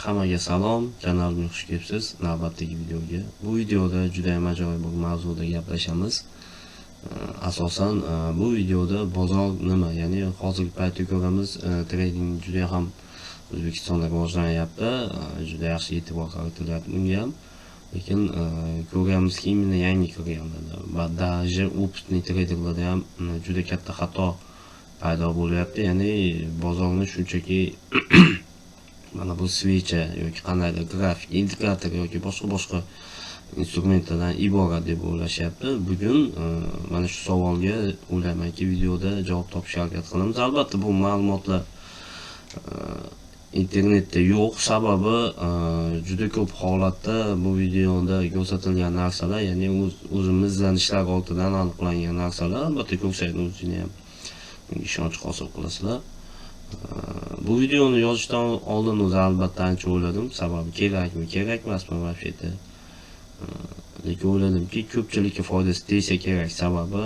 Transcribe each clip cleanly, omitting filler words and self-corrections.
Hammaga salom, kanalimga xush kelibsiz. Navbatdagi videoga. Bu videoda juda ham ajoyib bir mavzuda gaplashamiz. Asosan bu videoda bozor nima, ya'ni hozirgi paytda ko'ramiz, trading juda ham O'zbekistonda rivojlanyapti, juda yaxshi e'tibor qaratilyapti bunga ham. Lekin ko'ryapmizki, именно yangi kirganlarda va даже опытный treyderlarda ham juda katta xato paydo bo'lyapti. Ya'ni bozorni shunchaki mana bu свеча yoki qandaydir grafik, indikator yoki boshqa-boshqa instrumentlardan iborat deb o'ylashyapti. Bugun mana shu savolga, o'ylaymanki, videoda javob topishga harakat qilamiz. Albatta, bu ma'lumotlar internetda yo'q. Sababi juda ko'p holatda bu videoda ko'rsatilgan narsalar, ya'ni o'zimiz izlanishlar ortidan aniqlangan narsalar. Albatta, ko'rsangiz o'zinglar ham ishonch hosil qilasizlar. Bu videoni yozishdan oldin o'zi albatta ancha o'yladim. Sababi kerakmi, kerak emasmi вообще-то. Lekin o'yladimki, ko'pchilikka foydasi tegsa kerak. Sababi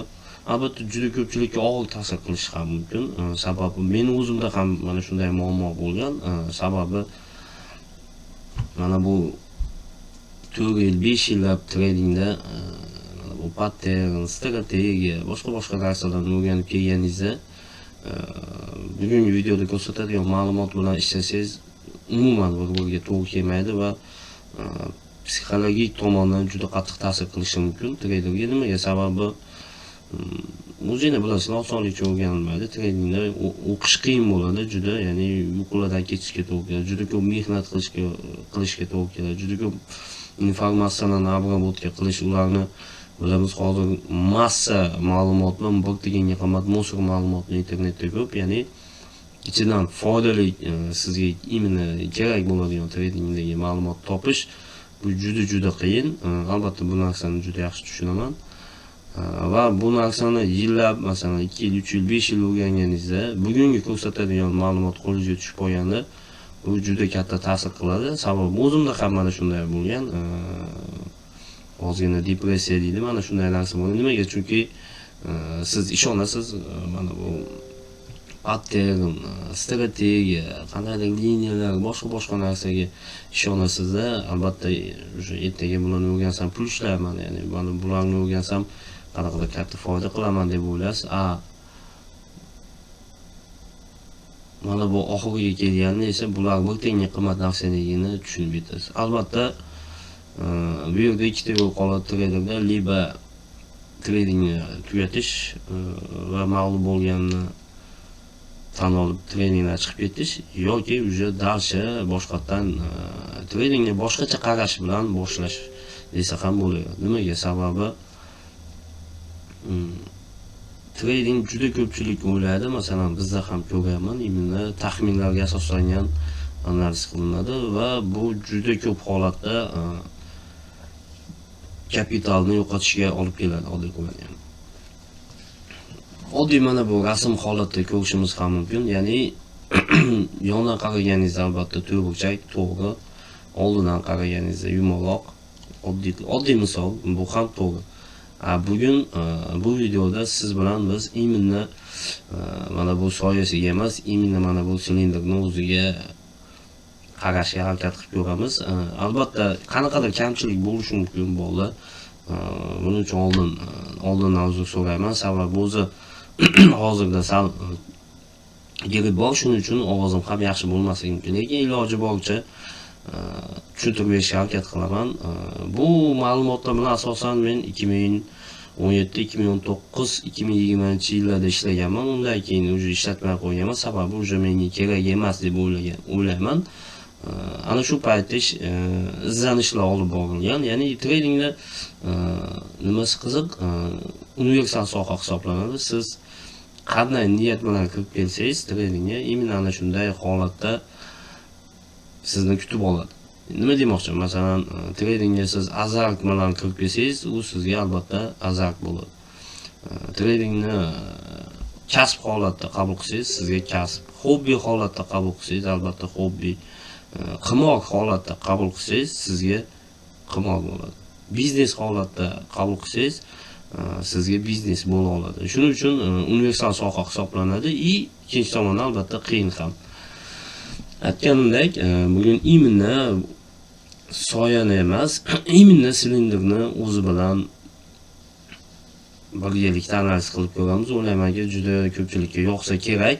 albatta juda ko'pchilikka og'ir ta'sir qilishi ham mumkin. Sababi meni o'zimda ham mana shunday muammo bo'lgan. Sababi mana bu 4 yil, 5 yillab tradingda mana bu pattern, strategiya, boshqa-boshqa narsalarni o'rganib kelganingizda, bugungi videoda ko'rsatadigan ma'lumot bilan ishlasangiz, umuman bir-biriga to'g'ri kelmaydi va psixologik tomondan juda qattiq ta'sir qilishi mumkin treyderga. Nimaga? Sababi o'zinglar bilasizlar, osonlikcha o'rganilmaydi. Tradingda o'qish qiyin bo'ladi juda, ya'ni uyqulardan kechishga to'g'ri keladi, juda ko'p mehnat qilishga to'g'ri keladi, juda ko'p informatsiyalarni обработка qilish, ularni bilamiz, hozir massa ma'lumotni, bir tiyinga qimmat мусор ma'lumotni internetda ko'p, ya'ni ichidan foydali, sizga именно kerak bo'ladigan tradingdagi ma'lumot topish bu juda juda qiyin. Albatta, bu narsani juda yaxshi tushunaman. Va bu narsani yillab, masalan, 2 yil, 3 yil, 5 yil o'rganganingizda, bugungi ko'rsatadigan ma'lumot qo'lingizga tushib qolganda, bu juda katta ta'sir qiladi. Sababi o'zimda ham mana shunday bo'lgan. Ozgina depressiya deydi, mana shunday narsa bo'lgan. Nimaga? Chunki siz ishonasiz, mana bu pattern, strategiya, qandaydir liniyalar, boshqa boshqa narsaga ishonasizda, albatta, o'sha ertaga bularni o'rgansam pul ishlayman, ya'ni mana bularni o'rgansam qanaqadir katta foyda qilaman deb o'ylaysiz. A mana bu oxiriga kelganda esa bular bir tiyinga qimmat narsaligini tushunib yetasiz. Albatta, bu yerda ikkita yo'l qoladi treyderda: либо tradingni tugatish va mag'lub bo'lganini tan olib tradingdan chiqib ketish yoki уже дальше boshqatdan tradingni boshqacha qarash bilan boshlash desa ham bo'ladi. Nimaga? Sababi trading juda ko'pchilik o'ylaydi, masalan, bizda ham ko'ryapman, именно taxminlarga asoslangan analiz qilinadi va bu juda ko'p holatda kapitalni yo'qotishga olib keladi oddiy qilganda. Oddiy mana bu rasm holatda ko'rishimiz ham mumkin, ya'ni yondan qaraganingizda albatta to'rtburchak to'g'ri, oldidan qaraganingizda yumaloq. Oddiy misol, bu ham to'g'ri. Bugun bu videoda siz bilan biz именно mana bu soyasiga emas, именно mana bu silindrni o'ziga qarashga harakat qilib ko'ramiz. Albatta, qanaqadir kamchilik bo'lishi mumkin bolalar. Buning uchun oldindan uzr so'rayman. Sababi o'zi hozirda sal gripp bor, shuning uchun ovozim ham yaxshi bo'lmasligi mumkin. Lekin iloji boricha tushuntirib berishga harakat qilaman. Bu ma'lumotlar bilan asosan men 2017, 2019, 2020 yillarda ishlaganman. Undan keyin уже ishlatmay qo'yganman. Sababi уже menga kerak emas deb o'ylayman. Ana shu paytda izlanishlar olib borilgan. Ya'ni tradingda nimasi qiziq, universal soha hisoblanadi. Siz qanday niyat bilan kirib kelsangiz tradingga, именно ana shunday holatda sizni kutib oladi. Nima demoqchiman? Masalan, tradingga siz azart bilan kirib kelsangiz, u sizga albatta azart bo'ladi. Tradingni kasb holatda qabul qilsangiz, sizga kasb, hobbi holatda qabul qilsangiz, albatta hobbi, qimor holatda qabul qilsangiz, sizga qimor bo'ladi. Biznes holatda qabul qilsangiz, sizga biznes bo'la oladi. Shuning uchun universal soha hisoblanadi и ikkinchi tomondan albatta qiyin ham. Aytganimdek, bugun именно soyani emas, именно silindrni o'zi bilan birgalikda analiz qilib ko'ramiz. O'ylaymanki, juda ko'pchilikka yoqsa kerak,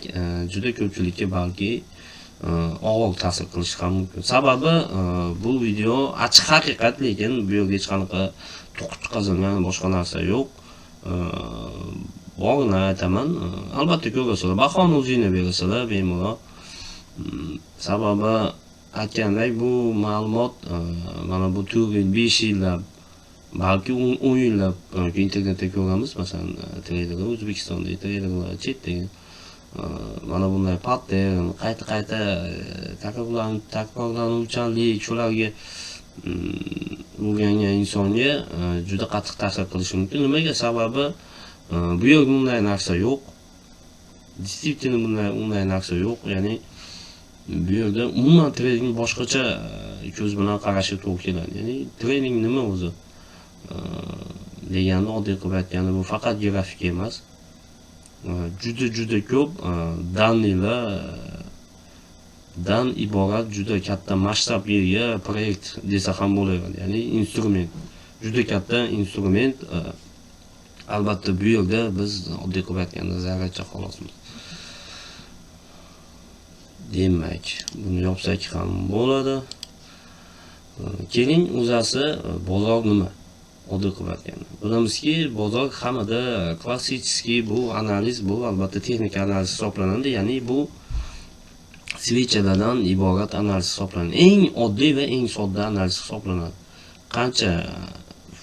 juda ko'pchilikka balki og'ir ta'sir qilishi ham mumkin. Sababi bu video ochiq haqiqat, lekin bu yerda hech qanaqa to'qib chiqazilgan boshqa narsa yo'q. Borini aytaman. Albatta ko'rasizlar, bahoni o'zinglar berasizlar bemalol. Sababi aytgandek, bu ma'lumot mana bu 4 yil, 5 yillab, balki 10 yillab internetda ko'ramiz, masalan, treyderlar, O'zbekistondagi treyderlar, chetdagi mana bunday pattern, qayta-qayta takrorlanuvchanlik shularga o'rgangan insonga juda qattiq ta'sir qilishi mumkin. Nimaga? Sababi bu yerda bunday narsa yo'q. Действительно bunday narsa yo'q. Ya'ni bu yerda umuman trading boshqacha ko'z bilan qarashga to'g'ri keladi. Ya'ni trading nima o'zi deganda, oddiy qilib aytganda, bu faqat grafik emas. Juda juda ko'p данный lardan iborat juda katta masshtabga ega proyekt desa ham bo'laveradi. Ya'ni instrument, juda katta instrument. Albatta bu yerda biz oddiy qilib aytganda zarracha xolosmiz. Demak, buni yopsak ham bo'ladi. Keling, o'zasi bozor nima? Oddiy qilib aytganda. Bilamizki, bozor hammada klassический bu analiz, bu albatta texnik analiz hisoblanadi. Ya'ni bu свеча lardan iborat analiz hisoblanadi. Eng oddiy va eng sodda analiz hisoblanadi. Qancha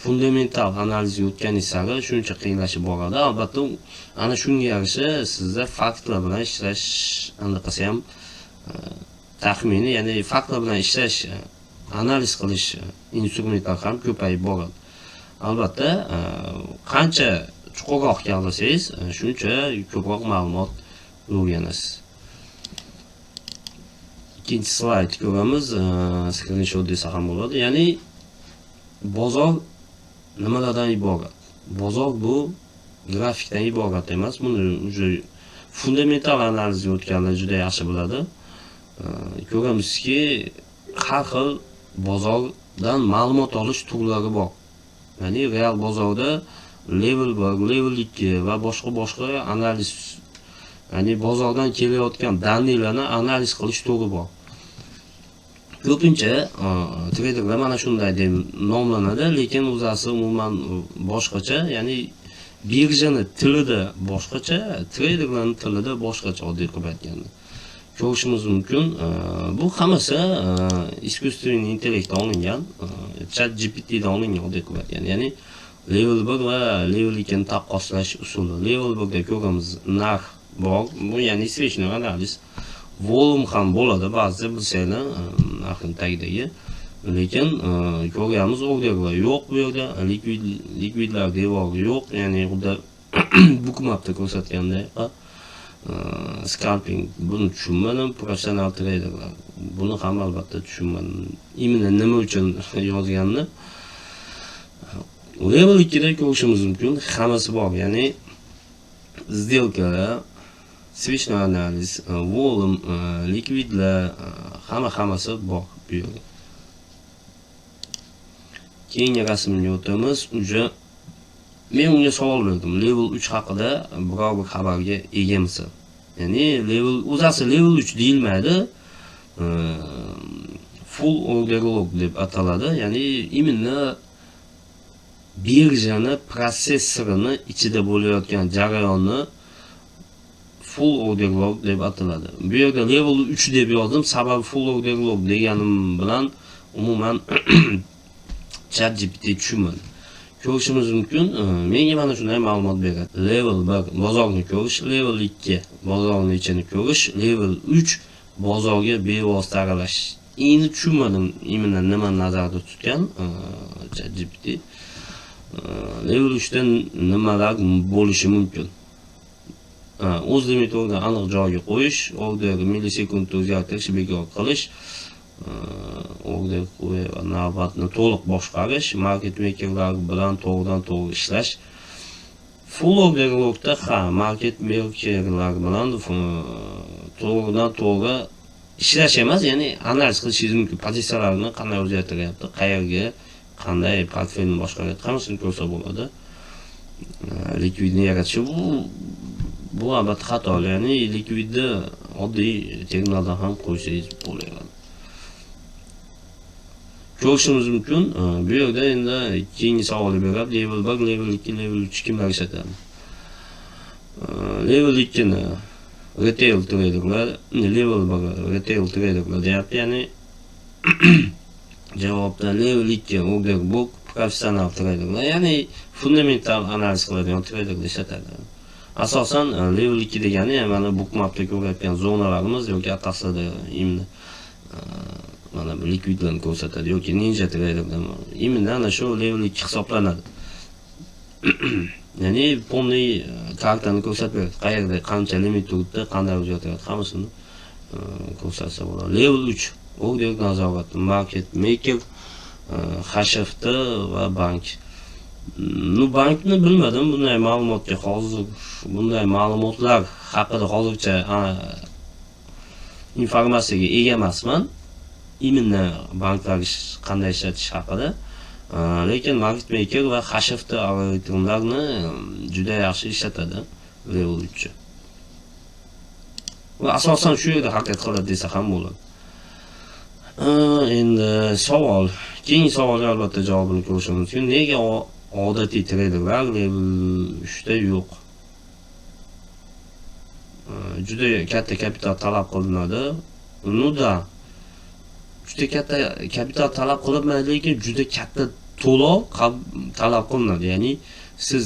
fundamental analizga o'tganingiz sari shuncha qiyinlashib boradi. Albatta, ana shunga yarasha sizda faktlar bilan ishlash anaqasi ham taxmini, ya'ni faktlar bilan ishlash, analiz qilish instrumentlar ham ko'payib boradi. Albatta, qancha chuqurroq kavlasangiz, shuncha ko'proq ma'lumot o'rganasiz. Ikkinchi slayd ko'ramiz, skrinshot desa ham bo'ladi. Ya'ni bozor nimalardan iborat? Bozor bu grafikdan iborat emas. Buni уже fundamental analizga o'tganlar juda yaxshi biladi. Ko'ramizki, har xil bozordan ma'lumot olish turlari bor. Ya'ni real bozorda level 1, level 2 va boshqa boshqa analiz, ya'ni bozordan kelayotgan данный larni analiz qilish turi bor. Ko'pincha treyderlar mana shunday deb nomlanadi, lekin o'zasi umuman boshqacha, ya'ni birjani tilida boshqacha, treyderlarning tilida boshqacha, oddiy qilib aytganda. Ko'rishimiz mumkin. Bu hammasi искусственный intellektdan olingan, Chat GPTdan olingan, oddiy qilib aytganda. Ya'ni level 1 va level 2 ni taqqoslash usuli. Level 1 da ko'ramiz, narx bor. Bu ya'ni свечной analiz. Volume ham bo'ladi ba'zida, bilsanglar, narxning tagidagi. Lekin ko'ryapmiz, orderlar yo'q bu yerda, likvidlar devori yo'q, ya'ni xuddi bookmapda ko'rsatganday. Scalping, buni tushunmadim, professional treyderlar. Buni ham albatta tushunmadim. Именно nima uchun yozganini. Level 2 da ko'rishimiz mumkin, hammasi bor, ya'ni сделка lar, свечной analiz, volume, likvidlar, hamma hammasi bor bu yerda. Keyingi rasmga o'tamiz. Уже men unga savol berdim. Level 3 haqida biror bir xabarga egamisan? Ya'ni level o'zasi level 3 deyilmaydi. Full order block deb ataladi. Ya'ni именно birjani protsessorini ichida bo'layotgan jarayonni full order block deb ataladi. Bu yerda level 3 deb yozdim. Sababi full order block deganim bilan umuman Chat GPT tushunmadi. Ko'rishimiz mumkin, menga mana shunday ma'lumot beradi. Level 1 bozorni ko'rish, level 2 bozorni ichini ko'rish, level 3 bozorga bevosita aralashish. Endi tushunmadim, именно nimani nazarda tutgan Chat GPT. Level 3 da nimalar bo'lishi mumkin? O'z limitini aniq joyiga qo'yish, order millisekundda o'zgartirish, bekor qilish, order qo'yish va navbatni to'liq boshqarish, market makerlar bilan to'g'ridan to'g'ri ishlash. Full order blockda ha, market makerlar bilan to'g'ridan to'g'ri Ishlash emas, ya'ni analiz qilishingiz mumkin. Pozitsiyalarni qanday o'zgartiryapti, qayerga, qanday portfelni boshqaryapti, hammasini ko'rsa bo'ladi. Likvidni yaratishi bu albatta xato, ya'ni likvidni oddiy terminaldan ham qo'ysangiz bo'laveradi. Ko'rishimiz mumkin. Bu yerda endi keyingi savolni beradi. Level 1, level 2, level 3 kimlar ishlatadi? Level 2 ni retail traderlar, level 1 retail traderlar deyapti, ya'ni javobda level 2 order book professional traderlar, ya'ni fundamental analiz qiladigan traderlar ishlatadi. Asosan level 2 degani mana bookmapda ko'rayotgan zonalarimiz yoki atasida именно mana bu likvidlarni ko'rsatadi yoki ninja traderlar, именно ana shu level 2 hisoblanadi. Ya'ni полный kartani ko'rsatib beradi. Qayerda qancha limit turibdi, qanday o'zgartiryapti, hammasini ko'rsatsa bo'ladi. Level 3 order nazorati, market maker, HFT va bank. Ну, bankni bilmadim, bunday ma'lumotga hozir, bunday ma'lumotlar haqida hozircha informatsiyaga ega emasman. Именно banklar qanday ishlatish haqida. Lekin market maker va HFT algoritmlarni juda yaxshi ishlatadi level 3. Va asosan shu yerda harakat qiladi desa ham bo'ladi. Endi savol, keyingi savolga albatta javobini ko'rishimiz mumkin. Nega odatiy treyderlar level 3 da yo'q? Juda katta kapital talab qilinadi. Ну да. Juda katta kapital talab qilinmaydi, lekin juda katta to'lov talab qilinadi. Ya'ni siz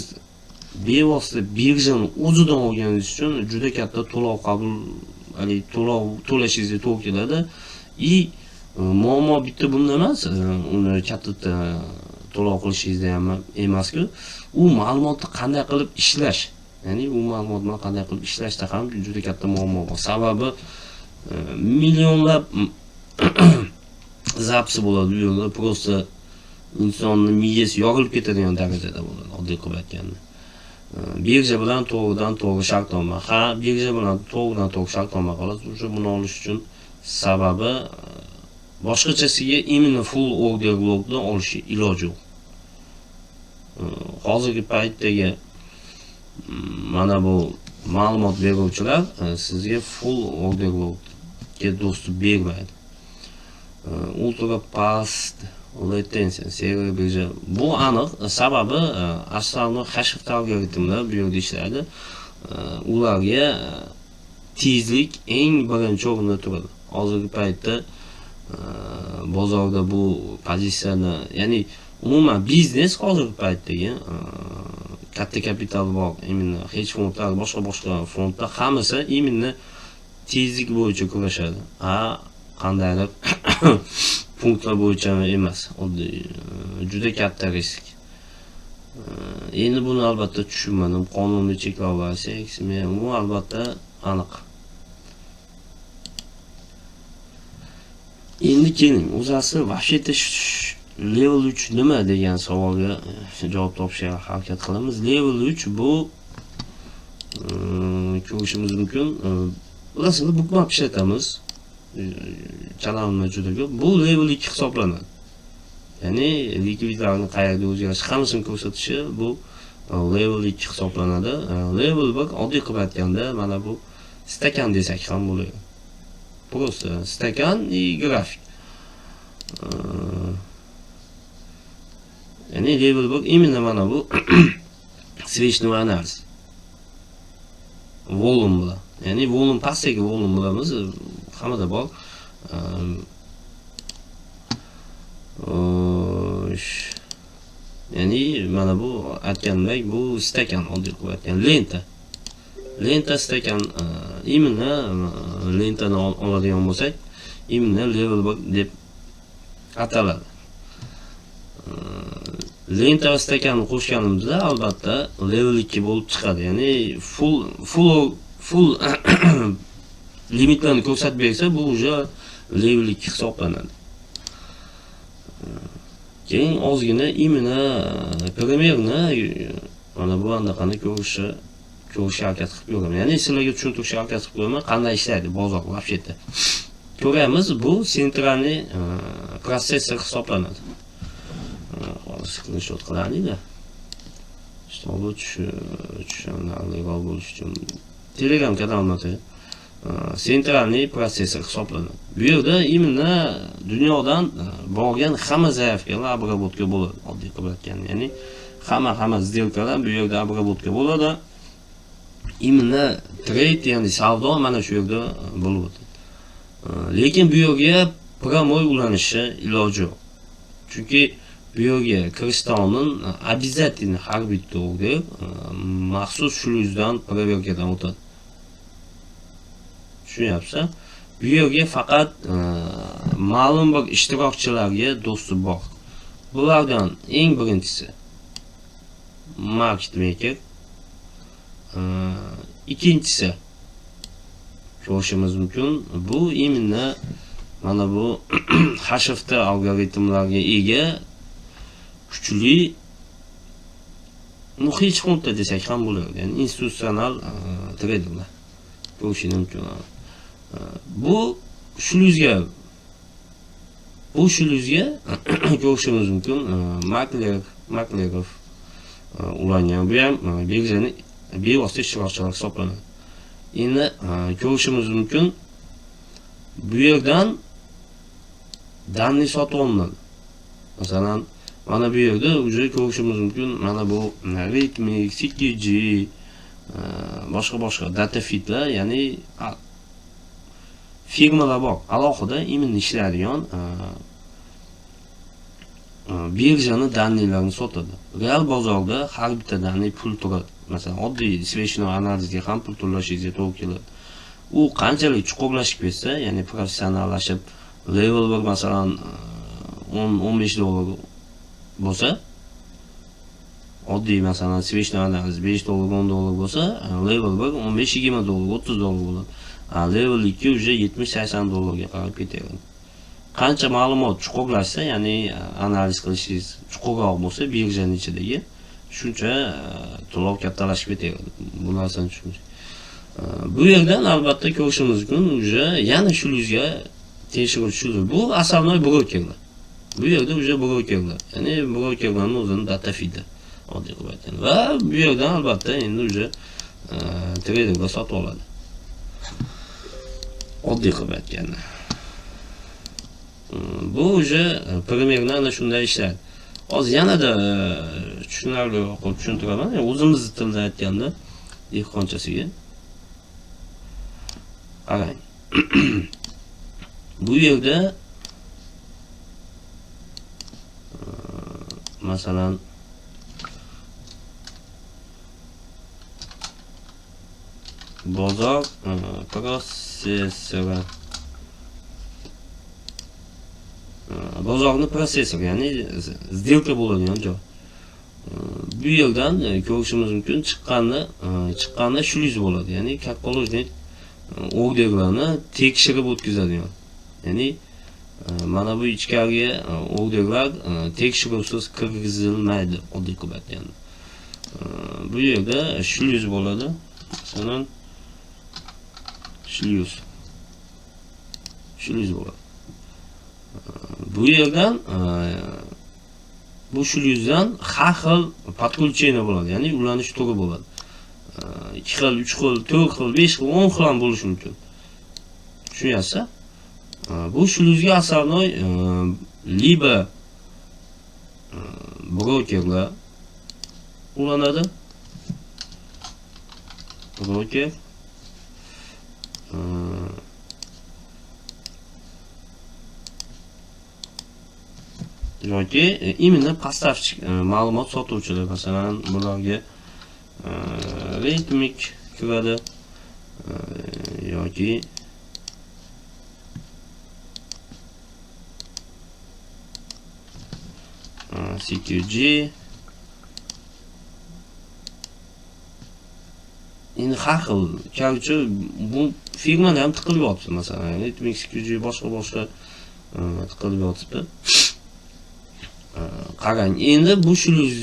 bevosita birjani o'zidan olganingiz uchun juda katta to'lov qabul, haligi to'lov to'lashingizga to'g'ri keladi. И muammo bitta bunda emas, uni katta to'lov qilishingizda ham emasku. U ma'lumotni qanday qilib ishlash, ya'ni u ma'lumot bilan qanday qilib ishlashda ham juda katta muammo bor. Sababi millionlab запись bo'ladi u yerda, просто insonni miyasi yorilib ketadigan darajada bo'ladi, oddiy qilib aytganda. Birja bilan to'g'ridan to'g'ri shartnoma. Ha, birja bilan to'g'ridan to'g'ri shartnoma qilasiz. O'sha buni olish uchun sababi boshqachasiga именно full order blockni olishga iloji yo'q. Hozirgi paytdagi mana bu ma'lumot beruvchilar sizga full order blockga доступ bermaydi. Ultra fast latency server birja, bu aniq, sababi основной HFT algoritmlar bu yerda ishlaydi. Ularga tezlik eng birinchi o'rinda turadi. Hozirgi paytda bozorda bu pozitsiyani, ya'ni umuman biznes hozirgi paytdagi katta kapital bor, именно hedge fondlar, boshqa boshqa fondlar hammasi именно tezlik bo'yicha kurashadi. A qandaydir punktlar bo'yicha emas, oddiy juda katta risk. Endi buni albatta tushunmadim. Qonuniy cheklovlar, bu albatta aniq. Endi keling, o'zasi вообще-то level 3 nima degan savolga javob topishga harakat qilamiz. Level 3 bu ko'rishimiz mumkin. Bilasizmi, bookmap ishlatamiz. Chanalimiz juda ko'p. Bu level 2 hisoblanadi. Ya'ni likvidlarni qayerda o'zgarishi hammasini ko'rsatishi bu level 2 hisoblanadi. Level 1 oddiy qilib aytganda mana bu stakan desak ham bo'ladi. Просто stakan и grafik. Ya'ni level 1 именно mana bu свечной analiz. Volume bilan. Ya'ni volume, pastdagi volume bilamiz, hammada bor. Xo'sh. Ya'ni mana bu aytgandek bu stakan, oddiy qilib aytgan lenta. Lenta stakan, именно lentani oladigan bo'lsak, именно level 1 deb ataladi. Lenta va stakanni qo'shganimizda albatta level 2 bo'lib chiqadi. Ya'ni full limitlarni ko'rsatib bersa, bu уже level 2 hisoblanadi. Keyin ozgina именно примерно mana bu anaqani ko'rishga harakat qilib ko'raman. Ya'ni sizlarga tushuntirishga harakat qilib ko'raman, qanday ishlaydi bozor вообще-то. Ko'ramiz, bu центральный protsessor hisoblanadi. Hozir skrinshot qilaylik-da. Чтобы tushunarliroq bo'lishi uchun Telegram kanalimda центральный protsessor hisoblanadi. Bu yerda именно dunyodan borgan hamma заявка lar обработка bo'ladi, oddiy qilib aytganda. Ya'ni hamma сделка lar bu yerda обработка bo'ladi. Именно trade, ya'ni savdo mana shu yerda bo'lib o'tadi. Lekin bu yerga прямой ulanishi iloji yo'q. Chunki bu yerga kirishdan oldin обязательно har bitta order maxsus шлюз dan проверка dan o'tadi. Tushunyapsiz? Bu yerga faqat ma'lum bir ishtirokchilarga доступ bor. Bulardan eng birinchisi market maker, ikkinchisi ko'rishimiz mumkin. Bu именно mana bu HFT algoritmlarga ega kuchli, ну, hech xunta desak ham bo'ladi. Ya'ni institutsional treyderlar ko'rishi mumkin. Bu шлюз ga, bu шлюз ga ko'rishimiz mumkin maklerov ulangan. Bu ham birjani bevosita ishtirokchilar hisoblanadi. Endi ko'rishimiz mumkin, bu yerdan данный sotib olinadi. Masalan, mana bu yerda уже ko'rishimiz mumkin, mana bu Rithmic, CQG, boshqa boshqa data feedlar, ya'ni firmalar bor. Alohida именно ishlaydigan birjani данный larini sotadi. Real bozorda har bitta данный pul turadi. Masalan, oddiy свечной analizga ham pul to'lashingizga to'g'ri keladi. U qanchalik chuqurlashib ketsa, ya'ni professionallashib level 1 masalan 10-15 dollar bo'lsa, oddiy masalan свечной analiz 5 dollar 10 dollar bo'lsa, level 1 15-20 dollar, 30 dollar bo'ladi. Level 2 уже 70-80 dollarga qarab ketaveradi. Qancha ma'lumot chuqurlashsa, ya'ni analiz qilishingiz chuqurroq bo'lsa, birjani ichidagi shuncha to'lov kattalashib ketaveradi. Bu narsani tushunish. Bu yerdan albatta ko'rishimiz mumkin, уже yana шлюз ga tekshiruv шлюз. Bu основной brokerlar. Bu yerda уже brokerlar, ya'ni brokerlarning o'zini data feedi oddiy qilib aytganda. Va bu yerdan albatta endi уже treyderlar sotib oladi. Oddiy qilib aytganda. Bu уже примерно ana shunday ishlaydi. Hozir yanada tushunarliroq qilib tushuntiraman. Ya'ni o'zimizni tilda aytganda dehqonchasiga. Qarang. Bu yerda masalan bozor protsessori, bozorni protsessori, ya'ni сделка bo'ladigan joy. Bu yerdan ko'rishimiz mumkin, chiqqanda шлюз bo'ladi, ya'ni как положено orderlarni tekshirib o'tkazadigan. Ya'ni mana bu ichkariga orderlar tekshiruvsiz kirgizilmaydi, oddiy qilib aytganda. Bu yerda шлюз bo'ladi. Masalan, шлюз. Шлюз bo'ladi. Bu yerdan bu шлюз dan har xil подключение bo'ladi, ya'ni ulanish turi bo'ladi. 2 xil, 3 xil, 4 xil, 5 xil, 10 xil ham bo'lishi mumkin. Tushunyapsiz? Bu шлюз ga основной либо brokerlar ulanadi. Broker yoki именно поставщик, ma'lumot sotuvchilar, masalan, bularga Rithmic kiradi yoki CQG. Endi har xil, короче, bu firmalar ham tiqilib yotibdi, masalan, Rithmic, CQG, boshqa boshqa tiqilib yotibdi. Qarang, endi bu шлюз,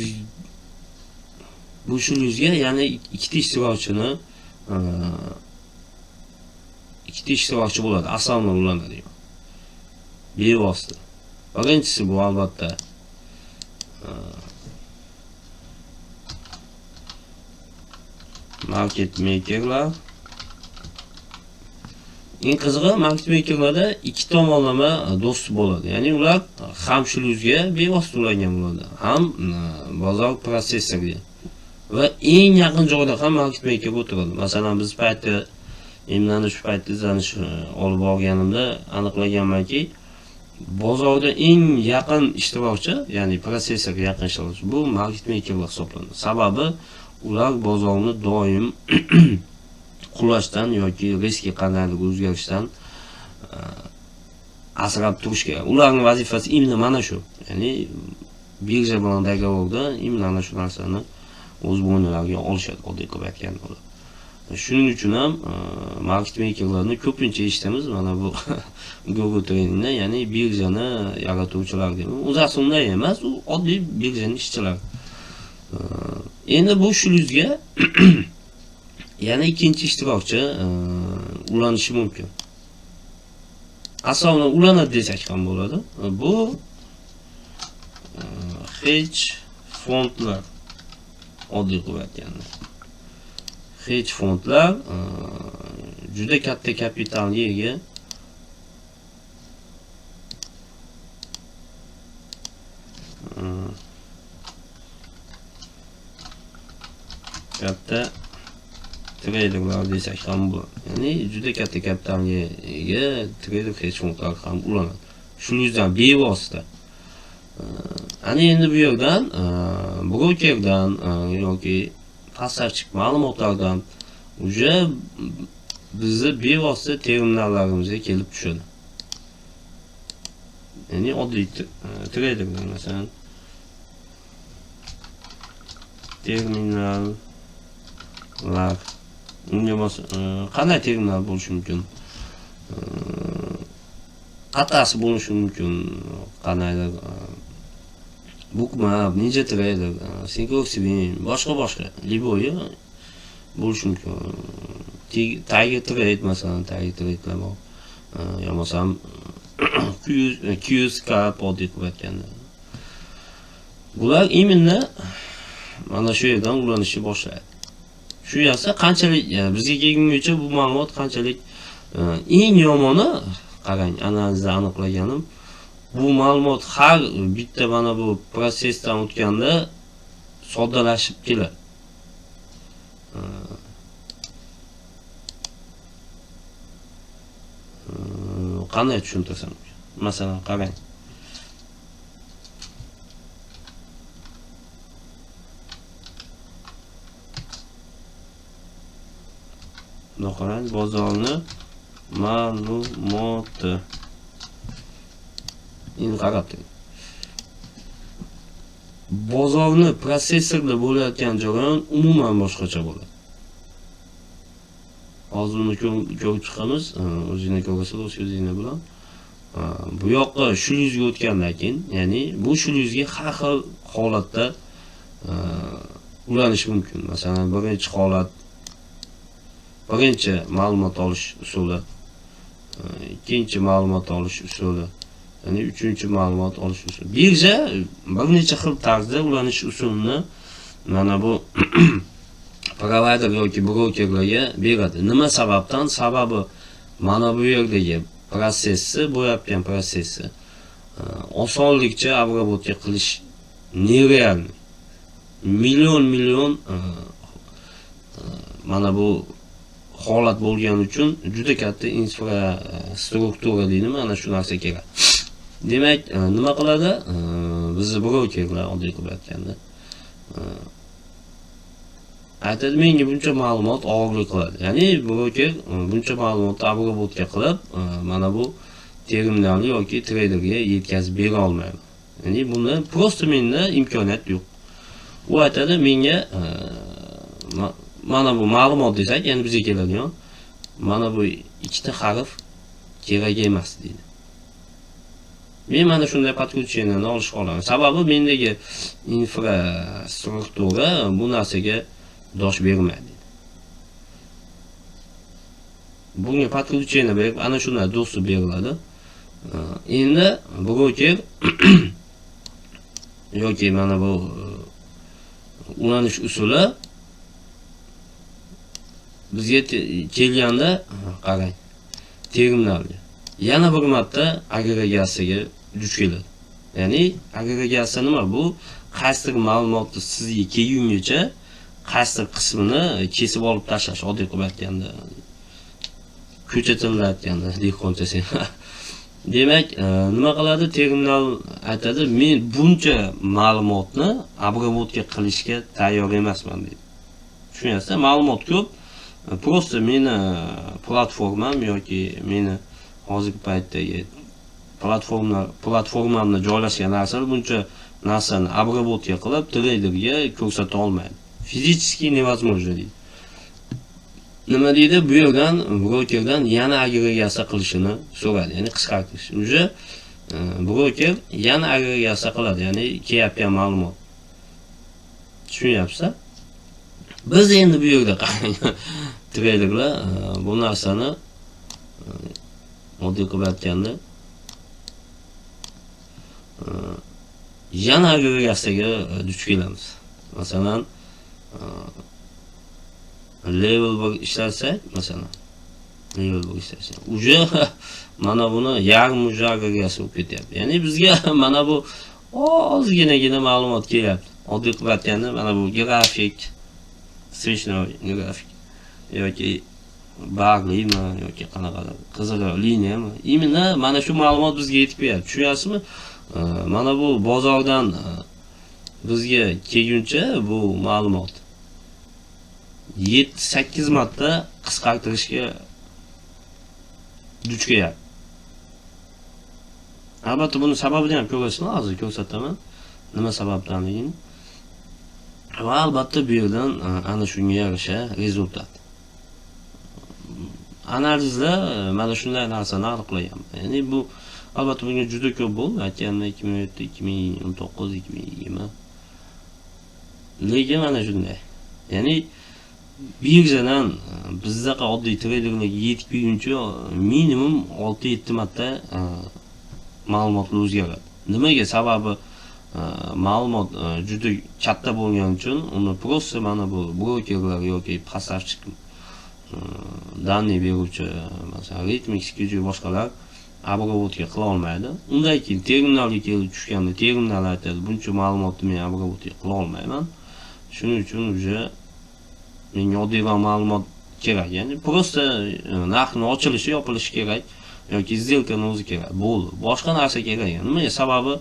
bu шлюз ga, ya'ni ikkita ishtirokchini ikkita ishtirokchi bo'ladi, aslida ulanadigan. Bevosita. Birinchisi bu albatta market makerlar. Eng qizig'i market makerlarda ikki tomonlama do'st bo'ladi. Ya'ni ular ham shlyuzga bevosita ulangan bo'ladi, ham bozor prosessoriga. Va eng yaqin joyda ham market maker o'tiradi. Masalan, biz paytda emlanish paytida izlanish olib borganimda aniqlaganmanki, bozorda eng yaqin ishtirokchi, ya'ni prosessorga yaqin ishtirokchi bu market makerlar hisoblanadi. Sababi ular bozorni doim qulashdan yoki riski qandaydir o'zgarishdan asrab turish kerak. Ularning vazifasi именно mana shu. Ya'ni birja bilan договорda именно ana shu narsani o'z bo'ynilariga olishadi, oddiy qilib aytganda ular. Shuning uchun ham market makerlarni ko'pincha eshitamiz mana bu Google Tradingda, ya'ni birjani yaratuvchilar deb. O'zi aslida emas, u oddiy birjani ishchilari. Endi bu shlyuzga yana ikkinchi ishtirokchi ulanishi mumkin. Aslida ulanadi desak ham bo'ladi. Bu hedge fondlar, oddiy qilib aytganda. Hedge fondlar juda katta kapitalga ega katta treyderlar desak ham bo'ladi. Ya'ni juda katta kapitalga ega treyder hedge fondlar ham ulanadi. Shuning bevosita. Ana endi bu yerdan brokerdan yoki поставщик ma'lumotlardan уже bizni bevosita terminallarimizga kelib tushadi. Ya'ni oddiy treyderlar, masalan, terminallar. Unga qanday terminal bo'lishi mumkin? Qatasi bo'lishi mumkin, qandaydir Bookmap, Ninja Trader, Thinkorswim, boshqa liboyi bo'lishi mumkin. Tiger Trade masalan, Tiger Trade'lar bor. Yo bo'lmasam QSCAP oddiy qilib aytganda. Bular именно mana shu yerdan ulanishni boshlaydi. Shu narsa qanchalik bizga kelgungacha bu ma'lumot qanchalik eng yomoni, qarang, analizda aniqlaganim, bu ma'lumot har bitta mana bu prosesdan o'tganda soddalashib keladi. Qanday tushuntirsam? Masalan, qarang. Qarang, bozorni ma'lumoti. Endi qarab turing. Bozorni prosessorda bo'layotgan jarayon umuman boshqacha bo'ladi. Hozir uni ko'rib chiqamiz, o'zingni ko'rasizlar, o'z ko'zingni bilan. Bu yoqqa shlyuzga o'tgandan keyin, ya'ni bu shlyuzga har xil holatda ulanishi mumkin. Masalan, birinchi holat, birinchi ma'lumot olish usuli, ikkinchi ma'lumot olish usuli, ya'ni uchinchi ma'lumot olish usuli. Birja bir necha xil tarzda ulanish usulini mana bu provider yoki brokerlarga beradi. Nima sababdan? Sababi mana bu yerdagi prosessi, bo'layotgan prosessi osonlikcha обработка qilish нереально. Million million mana bu holat bo'lgani uchun juda katta infrastruktura deydimi, ana shu narsa kerak. Demak, nima qiladi? Bizni brokerlar oddiy qilib aytganda aytadi, menga buncha ma'lumot og'irlik qiladi. Ya'ni broker buncha ma'lumotni обработка qilib, mana bu terminalni yoki treyderga yetkazib bera olmayman. Ya'ni buni просто menda imkoniyat yo'q. U aytadi, menga mana bu ma'lumot desak, ya'ni bizga keladigan mana bu ikkita harf kerak emas deydi. Men mana shunday podключениeni olish xohlaman. Sababi mendagi infrastruktura bu narsaga dosh bermaydi. Bunga подключение berib, ana shunday доступ beriladi. Endi broker yoki mana bu ulanish usuli bizga kelganda, qarang, terminalga yana bir marta agregatsiyaga duch keladi. Ya'ni agregatsiya nima? Bu qaysidir ma'lumotni sizga kelgungacha qaysidir qismini kesib olib tashlash, oddiy qilib aytganda, ko'cha tilida aytganda, dehqoncha sen. Demak, nima qiladi? Terminal aytadi, men buncha ma'lumotni обработка qilishga tayyor emasman deydi. Tushunyapsiz? Ma'lumot ko'p. Просто meni platformam yoki meni hozirgi paytdagi platformamda joylashgan narsalar buncha narsani обработка qilib treyderga ko'rsata olmaydi. Физически невозможно deydi. Nima deydi? Bu yerdan brokerdan yana agregatsiya qilishini so'raydi, ya'ni qisqartirish. Уже broker yana agregatsiya qiladi, ya'ni kelyapgan ma'lumot. Tushunyapsiz? Biz endi bu yerda qarang, treyderlar bu narsani oddiy qilib aytganda yana agregatsiyaga duch kelamiz. Masalan, level 1 ishlatsak, masalan, level 1 ishlatsak, уже mana buni yarim уже agregatsiya bo'lib ketyapti. Ya'ni bizga mana bu ozginagina ma'lumot kelyapti. Oddiy qilib aytganda, mana bu grafik, свечной grafik yoki barlimi yoki qanaqadir qizil liniyami, именно mana shu ma'lumot bizga yetib kelyapti. Tushunyapsizmi? Mana bu bozordan bizga kelguncha bu ma'lumot 7-8 marta qisqartirishga duch kelyapti. Albatta buni sababini ham ko'rasizlar, hozir ko'rsataman nima sababdanligini. Va albatta bu yerdan ana shunga yarasha результат. Analizda mana shunday narsani aniqlaganman. Ya'ni bu albatta bunga juda ko'p bo'ldi. Aytganimda 2017, 2019, 2020. Lekin mana shunday. Ya'ni birjadan bizdaqa oddiy treyderlarga yetib kelguncha minimum 6-7 marta ma'lumotlar o'zgaradi. Nimaga? Sababi ma'lumot juda katta bo'lgani uchun uni просто mana bu brokerlar yoki поставщик данные beruvchi, masalan, Ritmix, QG boshqalar обработка qila olmaydi. Undan keyin terminalga kelib tushganda terminal aytadi, buncha ma'lumotni men обработка qila olmayman. Shuning uchun уже menga oddiyroq ma'lumot kerak. Ya'ni просто narxni ochilishi, yopilishi kerak yoki сделка ni o'zi kerak. Bo'ldi. Boshqa narsa kerak. Nimaga? Sababi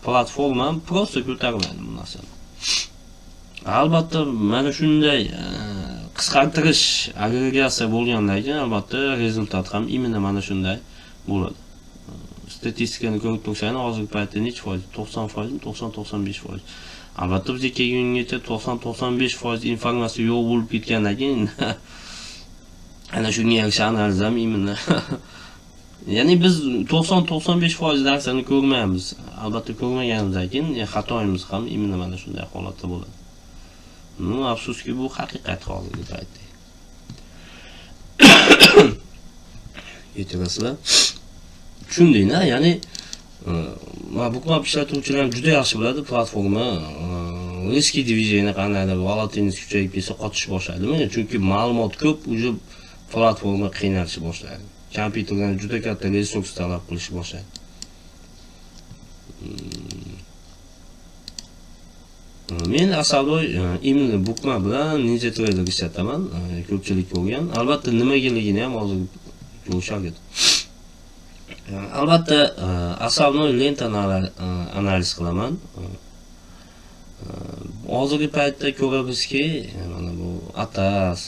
platforma просто ko'tarmaydi bu narsani. Albatta mana shunday qisqartirish, agregatsiya bo'lgandan keyin albatta результат ham именно mana shunday bo'ladi. Statistikani ko'rib tursangiz, hozirgi paytda necha foiz? 90 foizmi? 90-95 foiz. Albatta bizga kelgungacha 90-95 foiz informatsiya yo'q bo'lib ketgandan keyin ana shunga yarasha analiz ham именно. Ya'ni biz 90-95 foiz narsani ko'rmaymiz. Albatta ko'rmaganimizdan keyin xatoyimiz ham именно mana shunday holatda bo'ladi. Ну, afsuski, bu haqiqat hozirgi paytda. Kechirasizlar. Tushundinglar, ya'ni Bookmap ishlatuvchilar ham juda yaxshi biladi platforma риски движение qandaydir волатильность kuchayib ketsa qotish boshlaydi. Nimaga? Chunki ma'lumot ko'p, уже platforma qiynalishni boshlaydi. Kompyuterdan juda katta resurs talab qilishni boshlaydi. Men asaldoy именно Bookmap bilan NinjaTrader ishlataman. Ko'pchilik ko'rgan. Albatta nimagaligini ham hozir ko'rishadi. Albatta основной lentani analiz qilaman. Hozirgi paytda ko'ramizki, mana bu ATAS,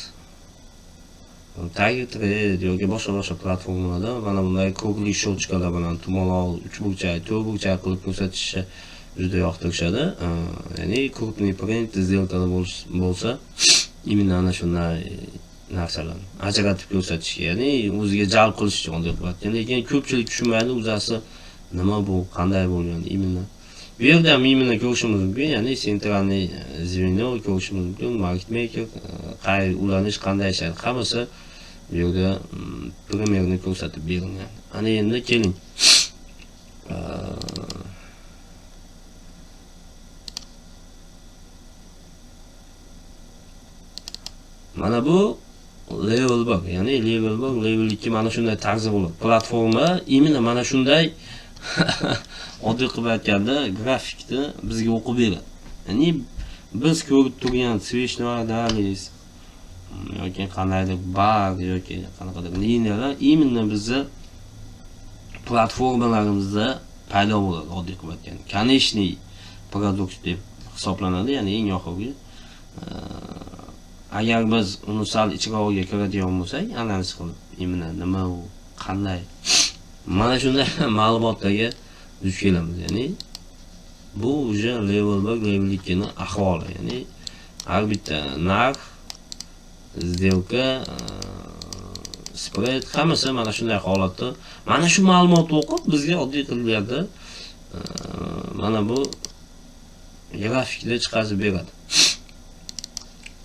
Tiger Trade yoki boshqa platformalarda mana bunday круглый щёлчка lar bilan tumaloq, uchburchak, to'rtburchak qilib ko'rsatishni juda yoqtirishadi. Ya'ni крупный print сделка lar bo'lsa, именно ana shunday narsalarni ajratib ko'rsatishga, ya'ni o'ziga jalb qilish uchun deb qo'yadi. Lekin ko'pchilik tushunmaydi, o'zasi nima bu, qanday bo'lgan именно. Bu yerda ham именно ko'rishimiz mumkin, ya'ni центральный звено ko'rishimiz mumkin, market maker, qay ulanish qanday ishlaydi, hammasi Bu yerda примерni ko'rsatib berilgan. Ana endi keling. Mana bu level 1, ya'ni level 1, level 2 mana shunday tarzda bo'ladi. Platforma именно mana shunday oddiy qilib aytganda grafikni bizga o'qib beradi. Ya'ni biz ko'rib turgan свечной анализ yoki qandaydir bar yoki qanaqadir liniyalar именно bizni platformalarimizda paydo bo'ladi, oddiy qilib aytganda. Конечный продукт deb hisoblanadi, ya'ni eng oxirgi. Agar biz uni sal ichirog'iga kiradigan bo'lsak, analiz qilib, именно nima u, qanday, mana shunday ma'lumotlarga duch kelamiz. Ya'ni bu уже level 1, level 2 ni ahvoli, ya'ni har bitta narx, сделка, spread hammasi mana shunday holatda. Mana shu ma'lumotni o'qib bizga oddiy tillarda mana bu grafikda chiqarib beradi.